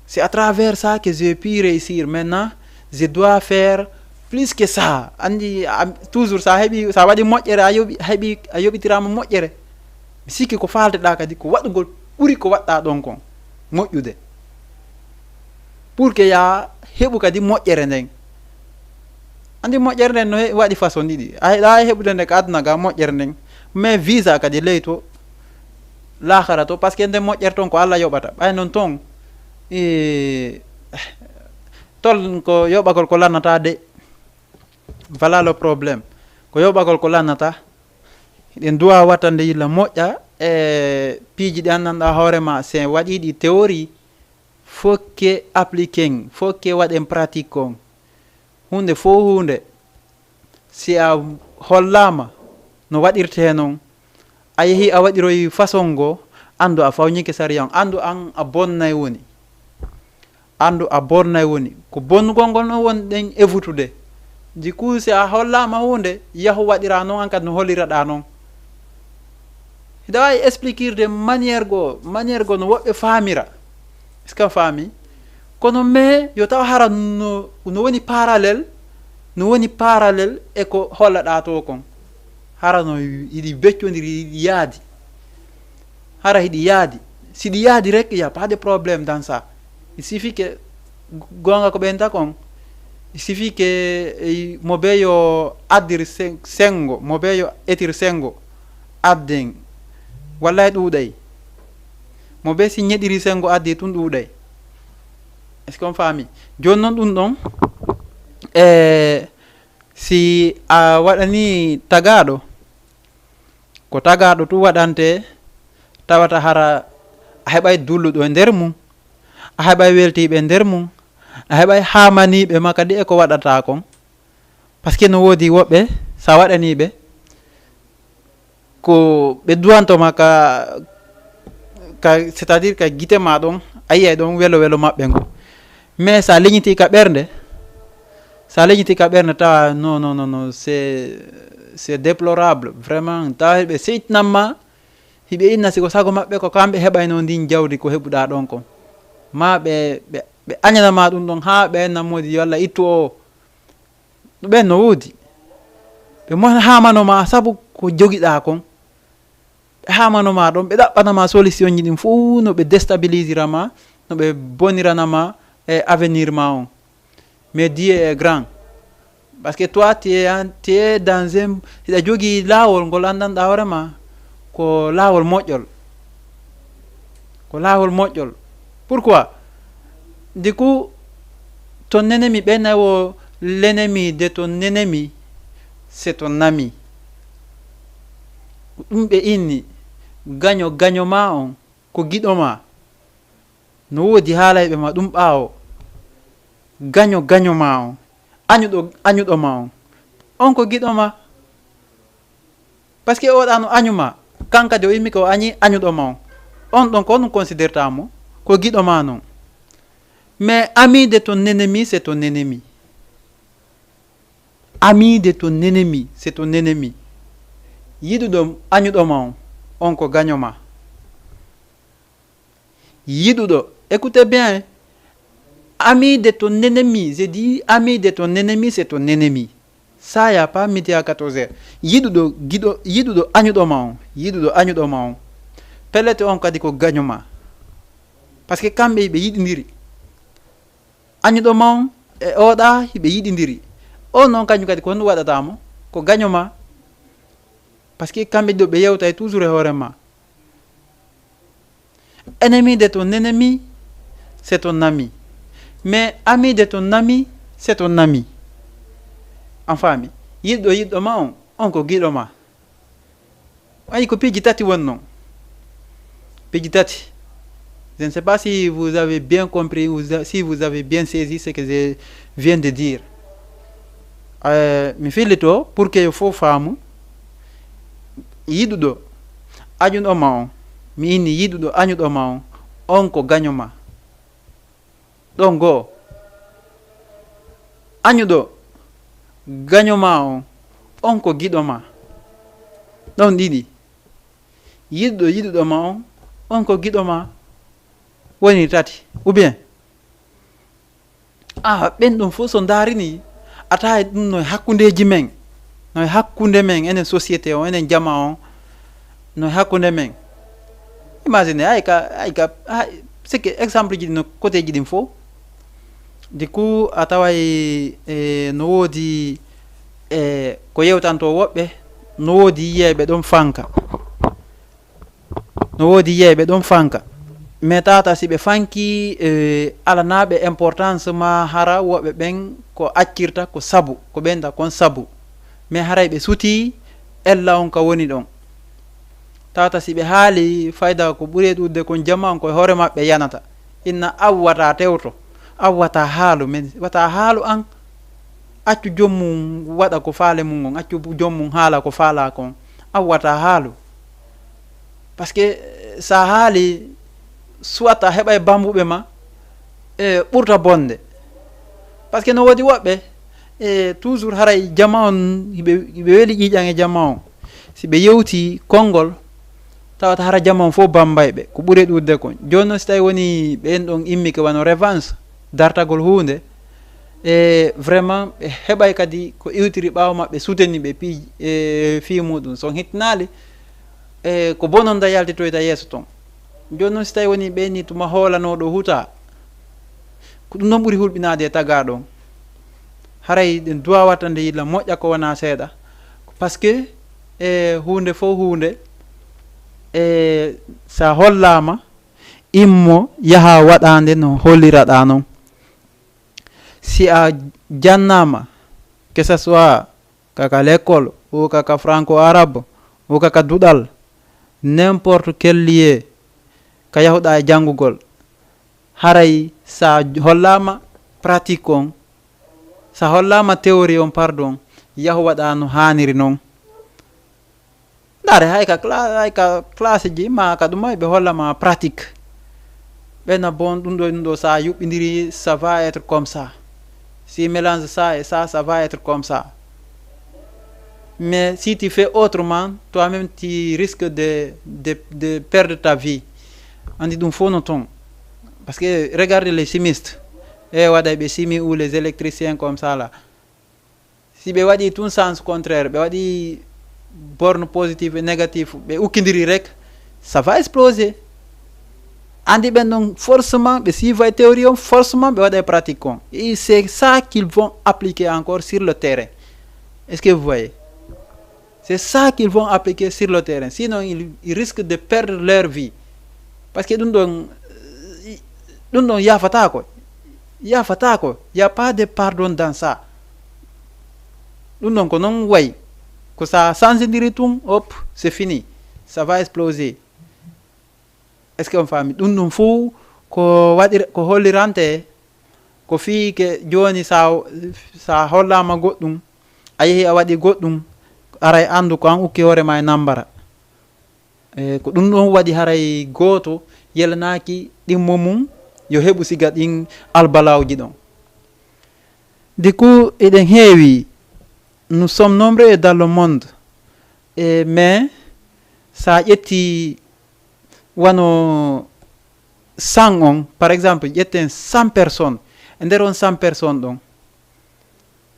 C'est à travers ça que j'ai pu réussir. Maintenant, je dois faire plus que ça. Anndi, a, toujours, sa heɓi, sa waɗi moƴƴere, a yoɓi, heɓi, a yoɓitiraama moƴƴere. Mi sikki ko faalteɗaa kadi, ko waɗugol ɓuri ko waɗɗaa ɗon kon moƴƴude. Pour que yaa heɓu kadi moƴƴere nden. Anndi moƴƴere nden no he-, waɗi façon ɗiɗi. A heɗa heɓude nde ka aduna ga moƴƴere nden. Mais visa kadi ley to laakara to, parce que nde moƴƴere ton ko Alla yoɓata. Ɓay non ton, e, tol ko yoɓagol ko lannata de. Voilà le problème. Ko yoɓagol ko lannata. Hiɗen duwa wattande yilla moƴƴa e piiji ɗi anndanɗaa hoore ma, si en waɗii ɗi théorie, fof ke appliquer en, fof ke waɗen pratique kon. Huunde fof huunde, si a hollaama no waɗirtee noon, a yehii a waɗiroyi façon ngo, anndu a fawñike sariya on, anndu aan a bonnay woni. Anndu a bonnay woni. Ko bonnugol ngol noon wonɗen evutude. Du coup, si a hollaama huunde, yahu waɗiraa noon, aan kadi no holliraɗaa noon. Hiɗa waawi expliquer de manière goo, manière goo no woɓɓe faamira. Est-ce que a faami? Kono mais yo taw hara no, no woni parallèle, no woni parallèle e ko hollaɗaa to kon. Hara no yiɗi beccondiri, yiɗi yaadi. Hara hiɗi yaadi. Si ɗi yaadi rek, y a pas de problème dans ça. Il suffit que, goonga ko ɓeynta kon, il suffit que, eh, mo bee yo addir sen-, senngo, mo bee yo etir senngo, adden. Wallay ɗuuɗay. Mo bee si ñeɗiri senngo addi tun ɗuuɗay. Est-ce qu'on faami? Jooni noon ɗum ɗon, e si a waɗani tagaaɗo, ko tagaaɗo tu waɗante, tawata hara a heɓay dulluɗo e nder mum, a heɓay weltiiɓe e nder mum, a heɓay haamaniiɓe ma kadi e ko waɗata kon. Parce que no woodi woɓɓe, sa waɗanii ɓe, ko ɓe duwanto ma ka, ka, c'est-à-dire ka gite ma ɗon, a yiyay ɗon welo welo maɓɓe ngo. Mais sa leñitii ka ɓernde, sa leñitii ka ɓernde tawa, non, non, non, non, c'est, c'est déplorable, vraiment. Tawa ɓe seytinan ma, hiɓe inna si ko sago maɓɓe ko kamɓe heɓayno ndin jawdi ko heɓuɗa ɗon kon. Ma ɓe, ɓe, ɓe añana ma ɗum ɗon haa ɓe enna moodi yo Allah ittu o. Ɗum ɓen no woodi. Ɓe mo haamano ma sabu ko jogiɗa kon. Ɓe haamano ma ɗon, ɓe ɗaɓɓana ma solution ji ɗin fof no ɓe déstabilisira ma, no ɓe bonirana ma e avenir ma on. Mais Dieu est grand. Parce que toi, tu es, en- tu es dans un, hiɗa jogii laawol ngol anndanɗaa hoore ma, ko laawol moƴƴol. Ko laawol moƴƴol. Pourquoi? Du coup, ton ennemi, ɓe nawo, l'ennemi de ton ennemi, c'est ton ami. Ko ɗum ɓe inni, gaño gaño ma on, ko giɗo ma. No woodi haalayɓe ma ɗum ɓaawo. Gaño gaño ma on. Añuɗo, añuɗo ma on. On ko giɗo ma. Parce que oɗa no añu ma. Kan kadi o immi ko o añi añuɗo ma on. On ɗon ko on considérta mo. Ko giɗo ma non. Mais ami de ton ennemi, c'est ton ennemi. Ami de ton ennemi, c'est ton ennemi. Yiɗuɗo añuɗo ma on. On ko gaño ma. Yiɗuɗo, écoutez bien, hein. Ami de ton ennemi, je dis ami de ton ennemi, c'est ton ennemi. Ça, y a pas midi à quatorze heures. Yiɗuɗo, giɗo, yiɗuɗo añuɗo ma on, yiɗuɗo añuɗo ma on. Pellet on kadi ko gaño ma. Parce que kamɓe ɓe yiɗindiri. Añuɗo ma on e oɗa hiɓe yiɗindiri. On noon kañum kadi ko honɗum waɗata mo? Ko gaño ma. Parce que kamɓe ɗiɗo ɓe yewtay toujours e hoore ma. Ennemi de ton ennemi, c'est ton ami. Mais ami de ton ami, c'est ton ami. On faami? Yiɗɗo yiɗɗo ma on, on ko giɗo ma. Ayi, ko piiji tati won non. Piiji tati. Je ne sais pas si vous avez bien compris ou si vous avez bien saisi ce que je viens de dire. Euh, mi fillito pour que yo fof faamu. Yiɗuɗo añuɗo ma on, mi inni yiɗuɗo añuɗo ma on, on ko gaño ma. Ɗon goo. Añuɗo gaño ma on, on ko giɗo ma. Ɗon ɗiɗi. Yiɗuɗo yiɗuɗo ma on, on ko giɗo ma. Woni tati. Ou bien? Ah, ɓen ɗon fof so ndaarini, a tawa ɗum no e hakkundeeji men, no e hakkunde men, enen société o, enen jama o, no e hakkunde men. Imagine, ay ka, ay ka, ay, c'est que exemple ji ɗin no côté ji ɗin fof. Du coup, a taway, e, no woodi, e, ko yewtanto woɓɓe, no woodi yiyayɓe ɗon fanka. No woodi yiyayɓe ɗon fanka. Mais tawata si ɓe fanki, e, alanaaɓe importance ma hara woɓɓe ɓen ko accirta ko sabu, ko ɓeynta kon sabu. Mais haray ɓe sutii ella on ka woni ɗon. Tawata si ɓe haali fayda ko ɓuri e ɗuuɗude kon jama on ko e hoore maɓɓe yanata. Inna aw wata tewto, aw wata haalu, men wata haalu an. Accu joom mum waɗa ko faale mum on, accu joom mum haala ko faala kon. Aw wata haalu. Parce que, eh, sa haali, soit a heɓay bambuɓe ma, e ɓurta bonde. Parce que no woodi woɓɓe, e toujours haray jama on, hiɓe, hiɓe weli ƴiiƴan e jama on. Si ɓe yewti konngol, tawata hara jama on fof bambay ɓe, ko ɓuri e ɗuuɗude kon. Jooni noon si tawi woni ɓeen ɗon immike wano revanche, dartagol huunde, e vraiment ɓe heɓay kadi ko iwtiri ɓaawo maɓɓe soutenir ɓe pi-, e fii muɗum. So on hittinaali, e ko bononda yaltitoyta yeeso ton. Jooni noon si tawi woni ɓe ni tuma hoolanooɗo huta, ko ɗum ɗon ɓuri hulɓinaade e tagaaɗo on. Haray ɗen duwawata nde yilla moƴƴa ko wonaa seeɗa. Parce que e huunde fof huunde, e sa hollaama, immo yaha waɗaande no holliraɗaa noon. Si a jannama, que ce soit kaka l'école ou kaka franco-arabe ou kaka duɗal, n'importe quel lieu ka yahuɗa e janngugol, haray sa hollama pratique on, sa hollama théorie on, pardon, yahu waɗa no haniri non. Ndaare, hay ka cla- hay ka classe ji ma ka ɗuma ɓe hollama pratique. Ɓena bon, ɗum ɗo ɗum ɗo sa yuɓɓidiri, ça va être comme ça. Si mélange ça et ça, ça va être comme ça. Mais si tu fais autrement, toi-même tu risques de, de, de perdre ta vie. Andi ɗum fof no ton. Parce que regarde les chimistes, e waɗa ɓe chimie ou les électriciens comme ça là. Si ɓe waɗi tun sens contraire, ɓe waɗi borne positive et négative, ɓe ukkidiri rek, ça va exploser. Andi ɓen ɗon forcément ɓe suivay théorie on, forcément ɓe waɗay pratique on. Et c'est ça qu'ils vont appliquer encore sur le terrain. Est-ce que vous voyez? C'est ça qu'ils vont appliquer sur le terrain. Sinon, ils, ils risquent de perdre leur vie. Parce que ɗum ɗon, ɗum ɗon yafata ko. Yafata ko. Y a pas de pardon dans ça. Ɗum ɗon ko non way. Ko sa sansidiri tun, hop, c'est fini. Ça va exploser. Est-ce que on faami? Ɗum ɗum fof ko waɗir, ko hollirante, ko fii ke jooni sa, sa hollama goɗɗum, a yehi a waɗi goɗɗum, aray anndu ko an ukki hoore ma e nambara. E, ko ɗum ɗon waɗi haray gooto yelanaaki ɗimmo mum yo heɓu siga ɗin albalawji ɗon. Du coup, eɗen heewi, nous sommes nombreux dans le monde. E, mais sa ƴetti wano cent on, par exemple, ƴetten cent personnes, e nder on cent personnes ɗon,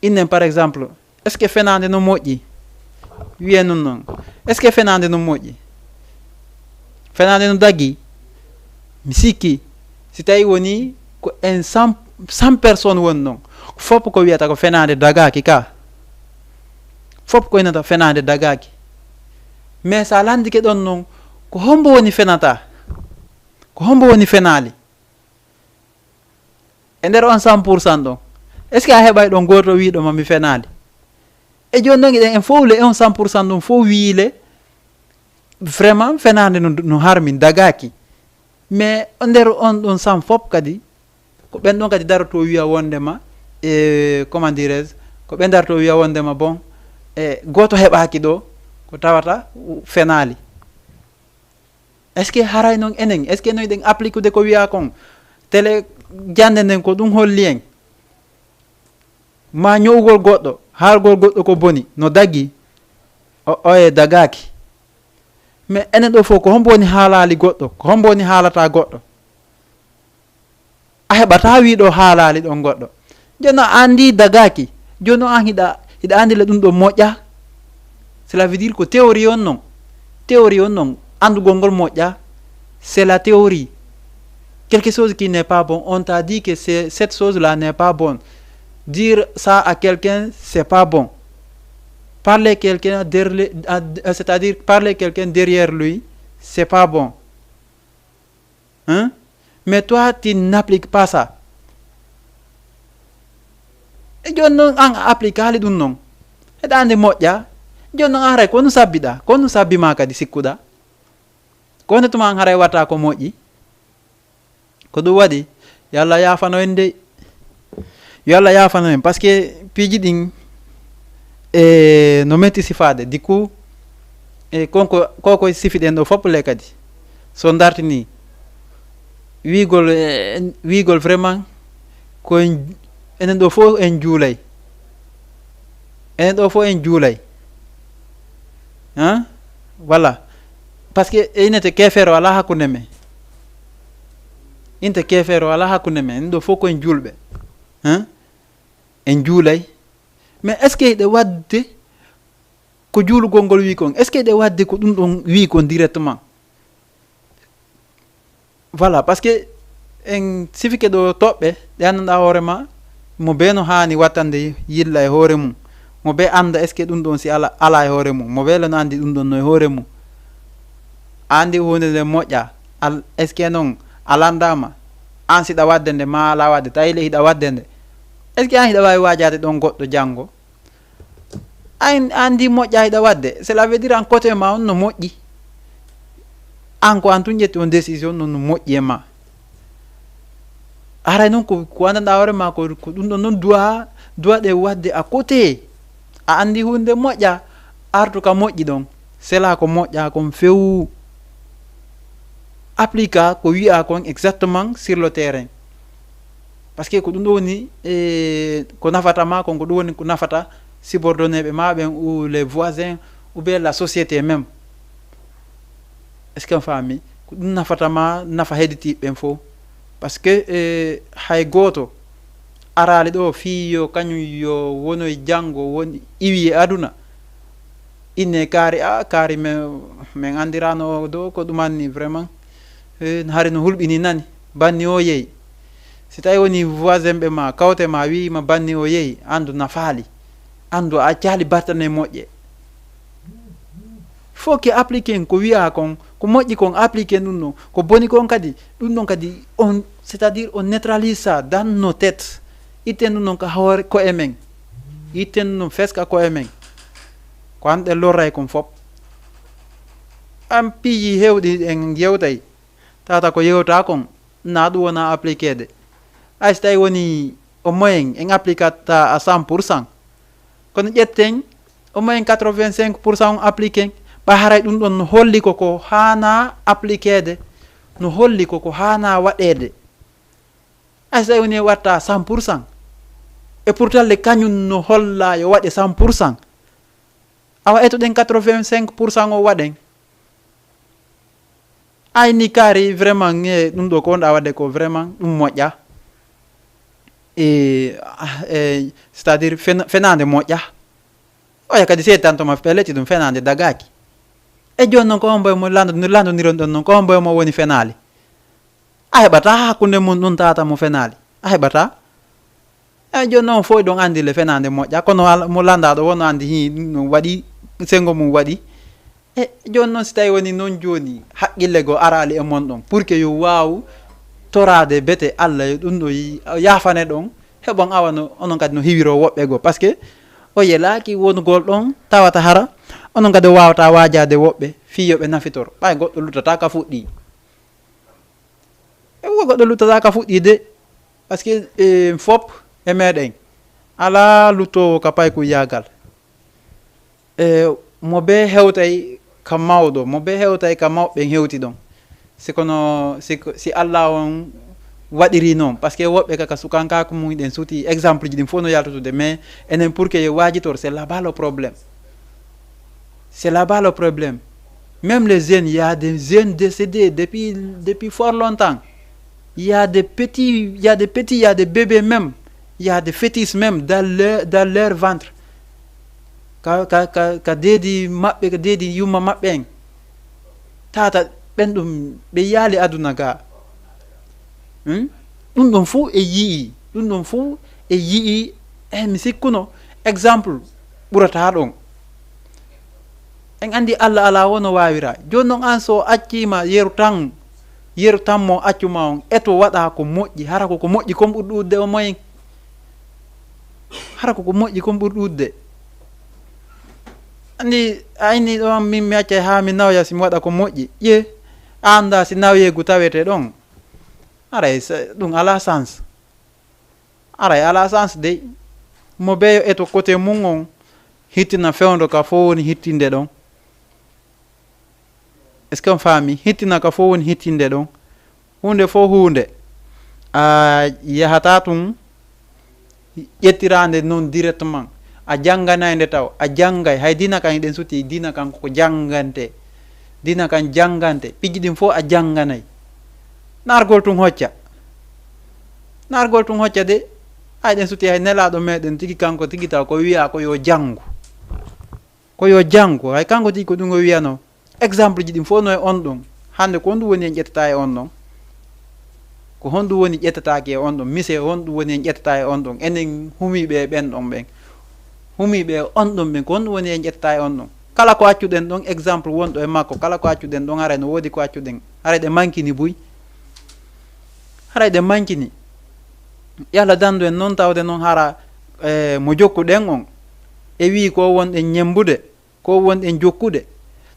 innen, par exemple, est-ce que fenaande no moƴƴi? Wiye nun non. Est-ce que fenaande no moƴƴi? Fenaande no dagi? Mi sikki, si tawi woni ko en cent, cent personnes woni non, fof ko wiyata ko fenaande dagaaki ka. Fof ko innata fenaande dagaaki. Mais sa landike ɗon non, ko hombo woni fenata? Ko hombo woni fenaali? E nder on cent pour cent ɗon, est-ce que a heɓay ɗon gooto wiiɗo ma mi fenaali? E jooni non, eɗen en fof le, on cent pour cent ɗum fof wiile, vraiment, fenaande no, no harmi, dagaaki. Mais nder on ɗon cent fof kadi, ko ɓen ɗon kadi daroto wiya wondema, e, comment dirais-je, ko ɓen daroto wiya wondema, bon, e, gooto heɓaaki ɗo, ko tawata fenaali. Est-ce que haray non enen, est-ce que non eɗen applikude ko wiya kon? Télé jannde nden ko ɗum holli en? Ma ño'ugol goɗɗo, haalgol goɗɗo ko boni, no dagi, o, oye dagaaki. Mais enen ɗo fof, ko hombo woni haalaali goɗɗo? Ko hombo woni haalata goɗɗo? A heɓata wiiɗo haalaali ɗon goɗɗo. Jooni a andi dagaaki. Jooni an hiɗa, hiɗa andi le ɗum ɗo moƴƴa. Cela veut dire ko théorie on non. Théorie on non. Andugol ngol moƴƴa. C'est la théorie. Quelque chose qui n'est pas bon, on t'a dit que c'est, cette chose-là n'est pas bonne. Dire ça à quelqu'un, c'est pas bon. Parler quelqu'un derrière, c'est-à-dire parler quelqu'un derrière lui, c'est pas bon. Hein? Mais toi, tu n'appliques pas ça. E jooni noon, an a applikaali ɗum noon. Heɗaande moƴƴa. Jooni noon, an haray ko honɗum sabbi ɗaa? Ko honɗum sabbi maa kadi sikkuɗaa? Ko honde tuma an haray wata ko moƴƴi? Ko ɗum waɗi, yo Allah yaafano en dey. Yo Allah yaafano en, parce que piiji ɗin, e, no metti sifaade. Du coup, e, kon ko, ko koye sifi ɗen ɗo fof le kadi. So dartini, wiigol, e, wiigol vraiment, ko en, enen ɗo fof en juulay. Enen ɗo fof en juulay. Hein? Voilà. Parce que inete keefeero alaa hakkunde men. Inte keefeero alaa hakkunde men. En ɗo fof ko en juulɓe. Hein? En juulay. Mais est-ce que hiɗe waɗde ko juulugol ngol wii kon? Est-ce que hiɗe waɗde ko ɗum ɗon wii kon directement? Voilà, parce que en sifike ɗo toɓɓe ɗe annduɗaa hoore ma, mo bee no haani wattande yilla e hoore mum. Mo bee annda est-ce que ɗum ɗon si ala, ala e hoore mum. Mo bee le no anndi ɗum ɗon no e hoore mum. A anndi huunde nde moƴƴa, al-, est-ce que noon a lanndaama? Aan siɗa waɗde nde, maa alaa waɗde, tawi le hiɗa waɗde nde. Est-ce que an hiɗa waawi waajaade ɗon goɗɗo janngo? An anndi moƴƴa hiɗa waɗde, cela veut dire an côté ma on no moƴƴi. An ko an tun ƴetti on décision non no moƴƴi e ma. Haray noon ko ko anndanɗaa hoore ma ko ko ɗum ɗon noon duwa duwa ɗe waɗde à côté. A anndi huunde moƴƴa, artu ka moƴƴi ɗon. Sela ko moƴƴa kon few. Appliqua ko wi'a kon exactement sur le terrain. Parce que ko ɗum ɗo woni e ko nafata ma kon, ko ɗum woni ko nafata subordonné ɓe ma ɓen ou les voisins ou bien la société même. Est-ce que on faami? Ko ɗum nafata ma, nafa heɗitiiɓe ɓen fof. Parce que e hay gooto araali ɗo fii yo kañum yo wonoy janngo woni iwi e aduna. Inne kaari a kaari men men anndirano o do ko ɗumanni vraiment. Eh, hari no hulɓini nani banni o yeeyi. Si tawi woni voisin ɓe ma kawte ma wiima banni o yeeyi, anndu nafaali. Anndu a accaali battane moƴƴe. Faut que appliquer ko wiya kon, ko moƴƴi kon appliquer ɗum ɗon, ko boni kon kadi, ɗum ɗon kadi on, c'est-à-dire on neutralise ça dans nos têtes. Itten ɗum ɗon ka hoore koye men. Itten ɗum ɗon feska koye men. Ko an ɗe lorray kon fop. An piiji hewɗi en yewtay. Tata ko yewta kon, na ɗum wona appliquer de. Ay si tawi woni o moyen en appliquata à cent pour cent. Kono ƴetten o moyen quatre-vingt-cinq pour cent on appliquer. Ɓa haray ɗum ɗon no holli ko ko haana appliquer de. No holli ko ko haana waɗeede. Ay si tawi woni watta cent pour cent. Et pourtant le kañum no holla yo waɗe cent pour cent. Awa eto ɗen quatre-vingt-cinq pour cent o waɗen. Ay ni kaari vraiment e ɗum ɗo ko wonɗa waɗde ko vraiment ɗum moƴƴa. E, ah, e, c'est-à-dire fen- fenaande moƴƴa. Oya kadi seeɗi tan toma peleti ɗum fenaande dagaaki. E jooni noon ko hombo e mo lando- landodiron ɗon noon ko hombo e mo woni fenaali? A heɓata hakkunde mum ɗum tata mo fenaali. A heɓata. Eyi jooni noon fof ɗon anndi le fenaande moƴƴa kono mo lanndaaɗo won anndi hi ɗum waɗi senngo mum waɗi. E jooni noon si tawi woni noon jooni haqqille goo araali e mon ɗon pour que yo waaw toraade bete Allah yo ɗum ɗo yaafane ɗon heɓon awa no onon kadi no hiwiro woɓɓe goo parce que o yelaaki wonugol ɗon tawata hara onon kadi o waawata waajaade woɓɓe fii yo ɓe nafitor ɓay goɗɗo luttata ka fuɗɗii. E wo goɗɗo luttata ka fuɗɗiide parce que e, fop e meɗen ala luttowo ka payku yagal. E, mo be hewtay ka mawɗo mo be hewtay ka mawɓe hewti ɗon si kono si, si allah on waɗiri noon parce que woɓɓe kaka sukankako mum ɗen suti exemple ji ɗin fof no yaltutude mais enen pour que yo wajitor c'est là-bas le problème. C'est là-bas le problème. Même les jeunes, il y a des jeunes décédés depuis, depuis fort longtemps. Il y a des petits, il y a des petits, il y a des bébés même. Il y a des fœtus même dans leur, dans leur ventre. Ka, ka, ka, ka deedi maɓɓe, ka deedi yumma maɓɓe en. Tata ɓen ɗum ɓe yaali aduna ga. Hmm? Ɗum ɗon fof e yi'i, ɗum ɗon fof e yi'i, eh, mi sikkuno exemple ɓurata ɗon. En anndi Allah alaa wo no waawira. Jooni noon aan so accii ma yeru tan, yeru tan mo accu ma on, eto waɗa ko moƴƴi, hara ko ko moƴƴi kon ɓuri ɗuuɗde o moyen. Hara ko ko moƴƴi kon ɓuri ɗuuɗde. Anndi a inni ɗo min mi accay haa mi nawya si mi waɗa ko moƴƴi. Ƴe, a annda si nawyeegu tawete ɗon. Aray ɗum alaa sens. Aray alaa sens dey. Mo beyo eto côté mum on hittina fewndo ka fof woni hittinde ɗon. Est-ce que on faami? Hittina ka fof woni hittinde ɗon. Huunde fof huunde. A yahata tun ƴettiraande noon directement. A jannganay nde taw. A janngay. Hay dina kan eɗen suti dina kan koko janngante. Dina kan janngante. Piji ɗin fof a jannganay. Nargol tun hocca. Nargol tun hocca de. Ay ɗen suti hay nelaaɗo meɗen tigi kanko tigi taw ko wiya ko yo janngu. Ko yo janngu. Hay kanko tigi ko ɗum o wiyano. Exemple ji ɗin fof no e on ɗon. Hannde ko honɗum woni en ƴettata e on ɗon? Ko honɗum woni ƴettataake e on ɗon? Mise honɗum woni en ƴettata e on ɗon? Enen humiiɓe e ɓen ɗon ɓen. Humiiɓe e on ɗon ɓen. Ko honɗum woni en ƴettata e on ɗon? Kala ko accuɗen ɗon, exemple wonɗo e makko, kala ko accuɗen ɗon, haray no woodi ko accuɗen. Haray ɗe mankini buy. Haray ɗe mankini. Yalla danndu en noon tawde noon hara, e, mo jokkuɗen on e wii ko wonɗen ñemmbude, ko wonɗen jokkude,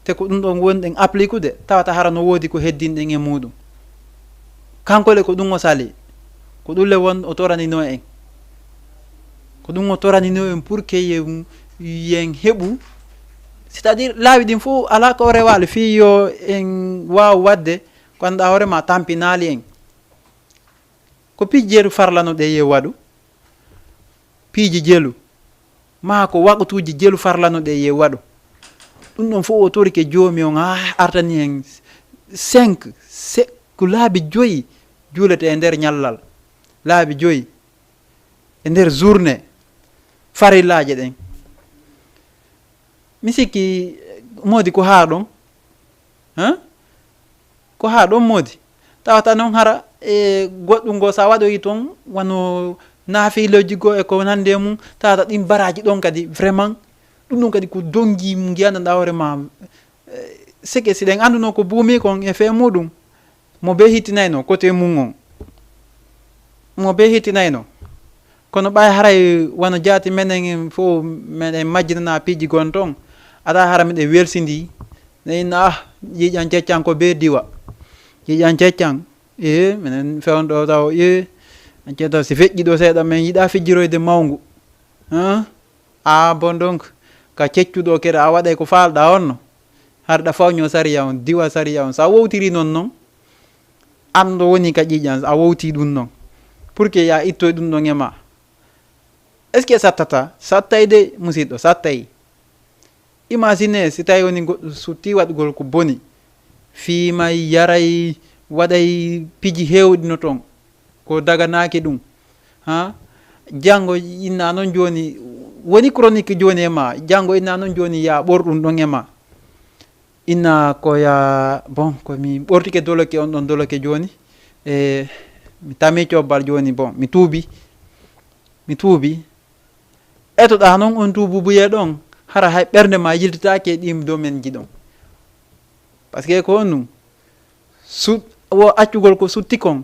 te ko ɗum ɗon wonɗen applikude, tawata hara no woodi ko heddinɗen e muuɗum. Kanko le ko ɗum o sali, ko ɗum le won o toraninoo en. Ko ɗum o toraninoo en pour que yen, yen heɓu, c'est-à-dire laawi ɗin fof alaa ko rewaali fii yo en waaw waɗde ko anndaa hoore ma tampinaali en. Ko piiji jelu farlano ɗe ye waɗu, piiji jelu, maa ko waqtuuji jelu farlano ɗe ye waɗu. Ɗum ɗon fof o torike joomi on, haa artani en cinq, se-, ko laabi joyi juulete e nder ñallal. Laabi joyi e nder journée farillaaje ɗen. Mi sikki, eh, moodi ko haa ɗon, han? Ko haa ɗon moodi. Tawata noon hara e goɗɗum ngo, so a waɗoyi toon, wano naafiilooji goo e ko nandi e mum, tawata ɗin baraaji ɗon kadi, vraiment, ɗum ɗon kadi ko dongi ngiyandanɗaa hoore ma. Eh, seke si ɗen annduno ko buumi kon e fee muɗum, mo be hittinayno côté mum on. Mo be hittinayno. Kono ɓay haray wano jaati menen en fof, meɗen majjinana piiji gon toon. Aɗa hara miɗen welsindi. Ne inna, ah, ƴiiƴan ceccan ko be diwa. Ƴiiƴan ceccan. E, minen fewndo taw, e, an cetta si feƴƴi ɗo seeɗa, men yiɗa fijjiroyde mawngu. Hein? Ah, bon, donc, ka ceccuɗo kere a waɗay ko faalɗa on no. Harɗa fawño sariya on, diwa sariya on. Sa wowtiri non non, an ɗo woni ka ƴiiƴan, a wowti ɗum non. Pour que ya ittoy ɗum ɗon e ma. Est-ce que sattata? Sattay de, musidɗo, sattay. Imagine si tawi woni goɗɗo sutti waɗugol ko boni, fiimay, yaray, waɗay piiji heewɗi no toon, ko daganaaki ɗum. Ha? Janngo inna noon jooni, woni chronique jooni e ma, janngo inna noon jooni ya ɓor ɗum ɗon e ma. Inna ko ya, bon, ko mi ɓortike doloke on ɗon doloke jooni. E mi tami cobbal jooni, bon, mi tuubi. Mi tuubi. Etoɗaa noon on tuubu buyee ɗon, hara hay ɓernde ma yiltitaake e ɗiin domaine ji ɗon. Parce que ko honɗum? Su-, wo accugol ko sutti kon,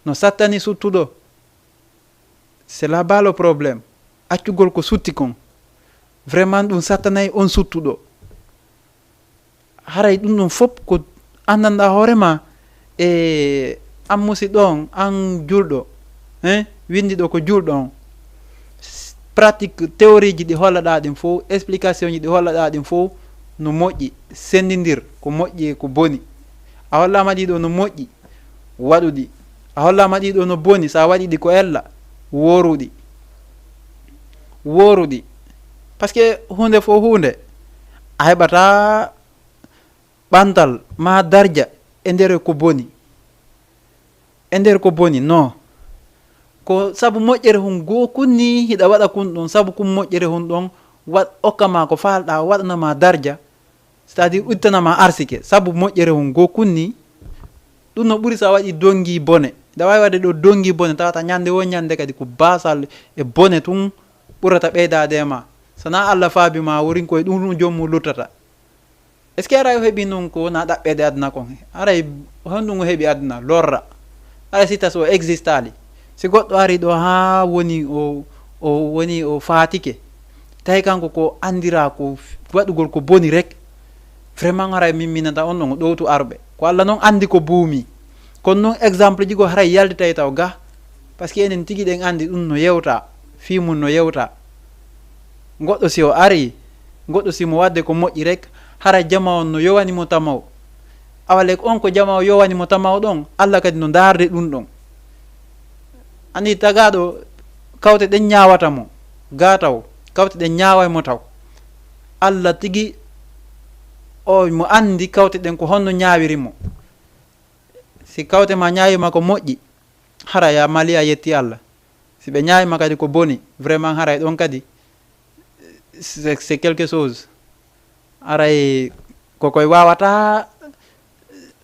no sattani suttuɗo. C'est là-bas le problème. Accugol ko sutti kon, vraiment ɗum sattanay on suttuɗo. Haray ɗum ɗum fof ko anndanɗaa hoore ma e an musiɗɗo on, an julɗo, hein, winndiɗo ko julɗo on. S-, pratique, théorie ji ɗi hollaɗaa ɗin fof, explication ji ɗi hollaɗaa ɗin fof no moƴƴi, senndindir ko moƴƴi e ko boni. A hollaama ɗi ɗo no moƴƴi, waɗu ɗi. A hollaama ɗi ɗo no boni, so a waɗi ɗi ko ella, wooru ɗi. Wooru ɗi. Parce que huunde fof huunde, a heɓataa ɓantal maa darja e nder ko boni. E nder ko boni, non. Ko sabu moƴƴere hun goo kunni hiɗa waɗa kun ɗon, sabu kun moƴƴere hun ɗon waɗ-, okka ma ko faalɗaa, waɗana ma darja, c'est-à-dire udditana ma arsike, sabu moƴƴere hun goo kunni. Ɗum no ɓuri so a waɗi dongi bone. Hiɗa waawi waɗde ɗo dongi bone, tawata ñande wo ñande kadi ko baasal e bone tun ɓurata ɓeydaade e ma. Sana Allah faabi ma, wurin koye ɗum ɗum joom mum luttata. Est-ce que aray o heɓi noon ko na ɗaɓɓeede aduna kon? Aray honɗum o heɓi aduna? Lorra. Aray si tas o existaali. Si goɗɗo ari ɗo haa woni o, o woni o faatike. Tawi kanko ko anndira ko f-, waɗugol ko boni rek. Vraiment aray min minata on ɗon o ɗowtu arɓe. Ko Allah noon anndi ko buumi. Kono noon exemple ji go haray yaltitay taw ga. Parce que enen tigi ɗen anndi ɗum no yewta. Fii mum no yewta. Goɗɗo si o ari, goɗɗo si mo waɗde ko moƴƴi rek, hara jama on no yowani mo tamaw. Awa le on ko jama o yowani mo tamaw ɗon, Allah kadi no ndaarde ɗum ɗon. Anndi tagaaɗo kawte ɗen ñaawata mo, gaa taw, kawte ɗen ñaaway mo taw. Allah tigi o mo anndi kawte ɗen ko honno ñaawiri mo. Si kawte ma ñaawi ma ko moƴƴi, hara ya mali a yetti Allah. Si ɓe ñaawi ma kadi ko boni, vraiment haray ɗon kadi, c'est, c'est quelque chose. Aray ko koye waawata,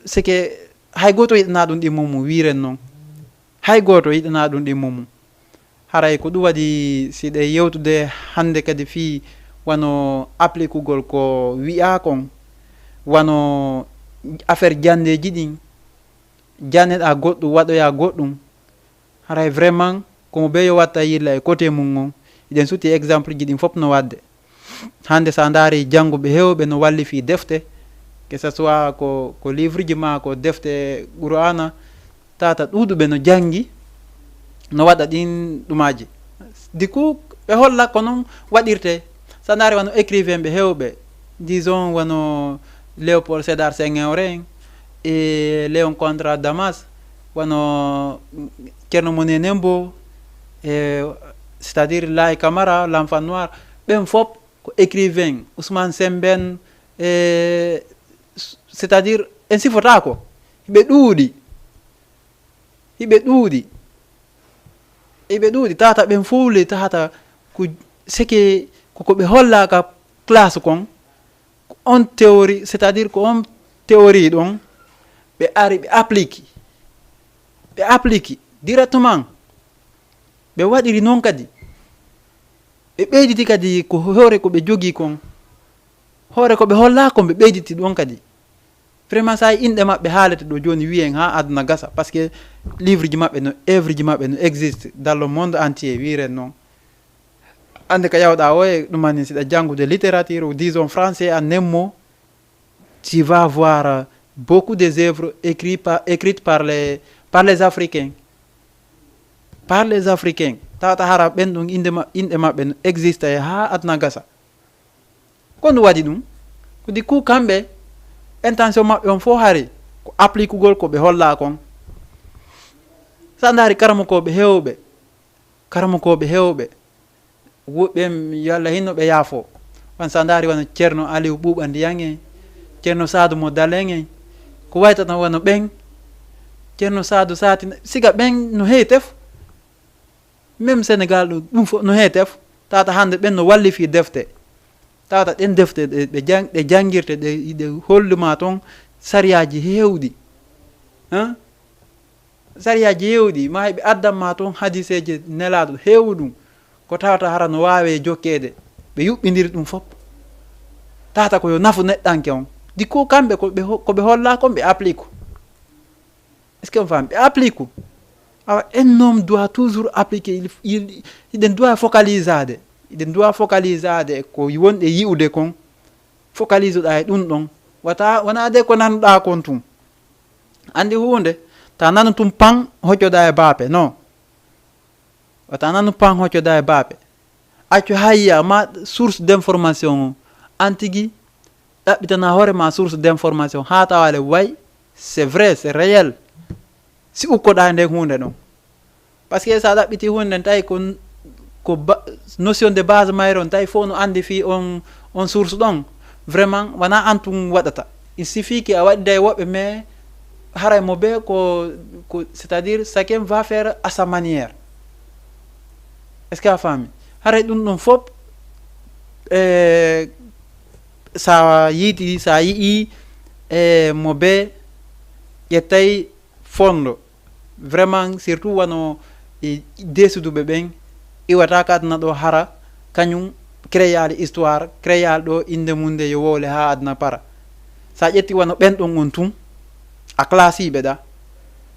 c'est que hay gooto yiɗana ɗum ɗimmo mum, wiren noon. Hay gooto yiɗana ɗum ɗimmo mum. Haray ko ɗum waɗi si ɗe yewtude hannde kadi fii wano applikugol ko wi'aa kon, wano affaire janndeeji ɗin, janneɗaa goɗɗum, waɗoyaa goɗɗum. Haray vraiment, Komo be yo watta yilla e côté mum on. Hiɗen suti exemple ji ɗin fof no waɗde. Hannde sa ndaari jannguɓe heewɓe no walli fii defte, que ce soit ko, ko livre ji ma ko defte Qur'ana, tata ɗuuɗuɓe no janngi, no waɗa ɗin ɗumaaji. Du coup, ɓe holla ko non waɗirte. Sa ndaari wano écrivain ɓe heewɓe, disons wano Léopold Sédar Senghor en, e Léon Condrat Damas, wano Thierno Monet Nembo, e, c'est-à-dire Laye Camara, l'enfant noir, ɓen fof ko écrivain, Ousmane Sembène, e, c'est-à-dire en sifotako, hiɓe ɗuuɗi, hiɓe ɗuuɗi, hiɓe ɗuuɗi, tata ɓen fof le tata ko seke koko ɓe hollaka classe kon, ko on théorie, c'est-à-dire ko on théorie ɗon ɓe ari ɓe applique, ɓe applique directement, ɓe waɗiri noon kadi, ɓe ɓeyditi kadi ko hoore ko ɓe jogii kon, hoore ko ɓe hollaa kon ɓe ɓeyditi ɗon kadi. Vraiment sa inɗe maɓɓe haalete ɗo jooni wiyen ha aduna gasa, parce que livre ji maɓɓe no, œuvre ji maɓɓe no existe dans le monde entier, wiren noon. Hannde ka yawɗa o e ɗumani siɗa janngude littérature ou disons français en un mot, tu vas voir beaucoup des œuvres écrites par, écrites par les, par les Africains. Par les Africains. Tawata hara ɓen ɗum inɗe ma-, inɗe maɓɓe no existe e ha aduna gasa. Ko ndu waɗi ɗum? Ko du coup kamɓe, intention maɓɓe on fof hari ko appliquegol ko ɓe hollaa kon. Sa ndaari karamokooɓe heewɓe, karamokooɓe heewɓe, woɓɓe en, yo Allah hinno ɓe yaafo. Wan sa ndaari wano Ceerno Aliw Ɓuuɓa Ndiyan en, Ceerno Saadu Mo Dalen en, ko waytata wano ɓen, Ceerno Saadu Saati, siga ɓen no heewi tef. Même Sénégal ɗo, ɗum fof no heewi tef. Tata hannde ɓen no walli fii defte. Tata ɗen defte ɗe, ɗe jang-, ɗe janngirte, ɗe, ɗe holluma toon sariyaaji heewɗi. Hein? Sariyaaji heewɗi, ma heɓe addan ma toon hadiseeje Nelaaɗo heewu ɗum. Ko tawata hara no waawee jokkeede. Ɓe yuɓɓindiri ɗum fof. Tata ko yo nafu neɗɗanke on. Du coup kamɓe ko ɓe ho-, ko ɓe hollaa kon ɓe applique. Est-ce que on faami? Ɓe applique. Awa, un homme doit toujours appliquer. Il, il, hiɗen doit focalisaade. Hiɗen doit focalisaade ko wonɗe yi'ude kon. Focalisoɗaa e ɗum ɗon. Wata, wonaa de ko nanuɗaa kon tun. Anndi huunde, ta nanu tun pan, hoccoɗaa e baape. Non. Wata nanu pan, hoccoɗaa e baape. Accu hayya ma source d'information o. An tigi, ɗaɓɓitana hoore ma source d'information. Haa tawaale way, c'est vrai, c'est réel. Si ukkoɗaa e nden huunde ɗon. Parce que sa ɗaɓɓiti huunde nden, tawi ko, ko ba-, notion de base mayre on, tawi fof no anndi fii on, on source ɗon. Vraiment, wonaa an tun waɗata. Il suffit que a waɗida e woɓɓe, mais haray mo be ko, ko, c'est-à-dire, chacun va faire à sa manière. Est-ce que a faami? Haray ɗum ɗum fof, eh, sa yiiti, sa yi'i, eh, mo be ƴettay fondo. Vraiment, surtout wano e deesuduɓe ɓen, iwata ka aduna ɗo hara, kañum créyaali histoire, créyaali ɗo innde mum nde yo wowle haa aduna para. Sa ƴetti wano ɓen ɗon on tun, a classiiɓe ɗa.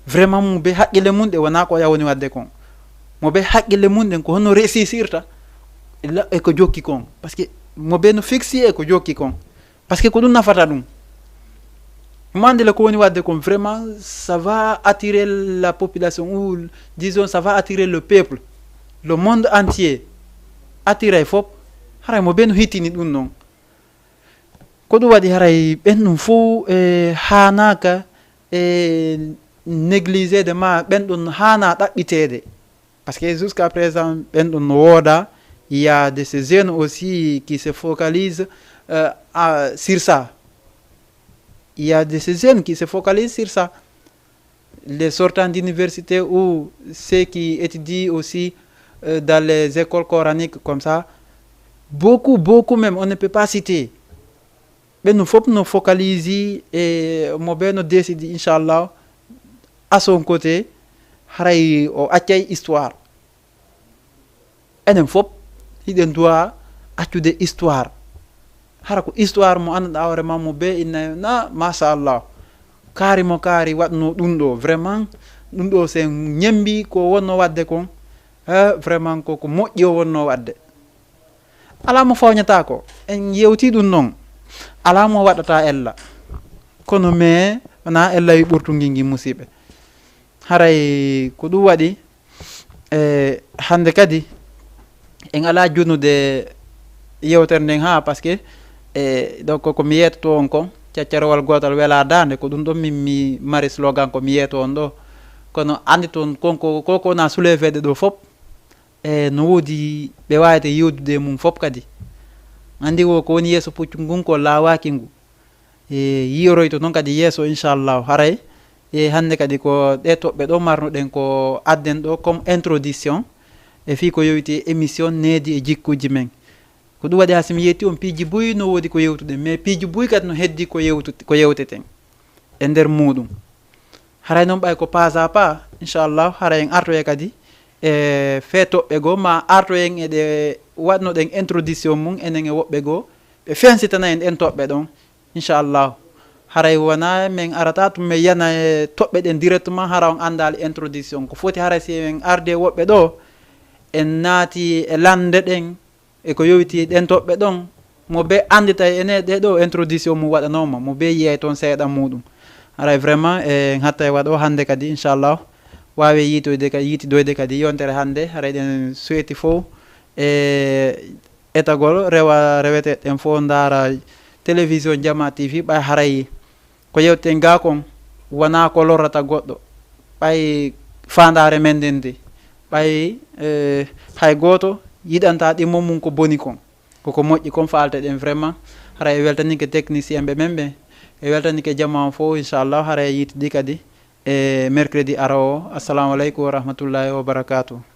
Vraiment, mo be haqqille mum ɗe wona ko ya woni waɗde kon. Mo be haqqille mum ɗen ko honno réussirta e la-, e ko jokki kon. Parce que mo be no fixé e ko jokki kon. Parce que ko ɗum nafata ɗum. Mo anndi le ko woni waɗde kon, vraiment, ça va attirer la population, ou disons, ça va attirer le peuple, le monde entier. Attiray fof, haray mo be no hittini ɗum noon. Ko ɗum waɗi haray ɓen ɗum fof, eh, haanaaka, eh, négligé de ma, ɓen ɗum haana ɗaɓɓiteede. Parce que jusqu'à présent, ɓen ɗum no wooda. Il y a de ces jeunes aussi qui se focalisent, euh, à, sur ça. Il y a de ces jeunes qui se focalisent sur ça. Les sortants d'université ou ceux qui étudient aussi, euh, dans les écoles coraniques comme ça, beaucoup, beaucoup même, on ne peut pas citer. Ɓen no fof no focalise e mo be no décide, inchallah, à son côté, haray o accay histoire. Enen fof hiɗen duwa accude histoire. Hara ko histoire mo annduɗaa hoore ma mo be inna na, machallah. Kaari mo kaari waɗno ɗum ɗo, vraiment, ɗum ɗo sen ñembi ko wonno waɗde kon. Vraiment ko ko moƴƴi o wonno waɗde. Alaa mo fawñataa ko en yewtii ɗum noon. Alaa mo waɗata ella. Kono mais wonaa ella wi ɓurtungii ngi musiɓɓe. Haray ko ɗum waɗi e hannde kadi en alaa junude yewtere nden haa parce que e donc ko mi yeetoto on kon caccarowal gootal welaa daande ko ɗum ɗon min mi mari slogan ko mi yeeto on ɗo. Kono anndi toon konko koko wona soulevede ɗo fof e no woodi ɓe waawete yewdude e mum fof kadi. Anndi wo ko woni yeeso puccu ngun ko laawaaki ngu. E yiyoroyto noon kadi yeeso inchallahu haray. E hannde kadi ko ɗe toɓɓe ɗo marnuɗen ko adden ɗo comme introduction e fii ko yowiti émission needi e jikkuuji men. Ko ɗum waɗi haa si mi yetti on piiji buy no woodi ko yewtuɗen mais piiji buy kadi no heddi ko yewtu ko yewteten e nder muɗum. Haray noon ɓay ko pas à pas inchallah haray en artoye kadi e fee toɓɓe goo ma artoyen e ɗe waɗnoɗen introduction mum enen e woɓɓe goo ɓe fensitana en ɗen toɓɓe ɗon. Inchallah haray wona min arata tun min yana e toɓɓe ɗen directement hara on andaali introduction ko foti haray si en ardi e woɓɓe ɗo en naati e lande ɗen e ko yowiti ɗen toɓɓe ɗon mo be anditay ene ɗe ɗo introduction mum waɗanoma mo be yiyay toon seeɗa muɗum. Haray vraiment e hatta e waɗo hannde kadi inchallah waawe yiitoyde kadi yiitidoyde kadi yontere hannde haray ɗen suweti fof e etagol rewa reweteɗen fof ndaara télévision jama tv ɓay haray ko yewteten ga kon wona ko lorrata goɗɗo ɓay faandaare men nden de ɓay e, hay gooto yiɗanta ɗimmo mum ko boni kon koko moƴƴi kon faalteɗen vraiment. Haray e weltanike technicien ɓe men ɓe e weltanike jama on fof inchallah haray e yiitidi kadi e mercredi ara o assalamu aleykum wa rahmatullahi wa barakatuh.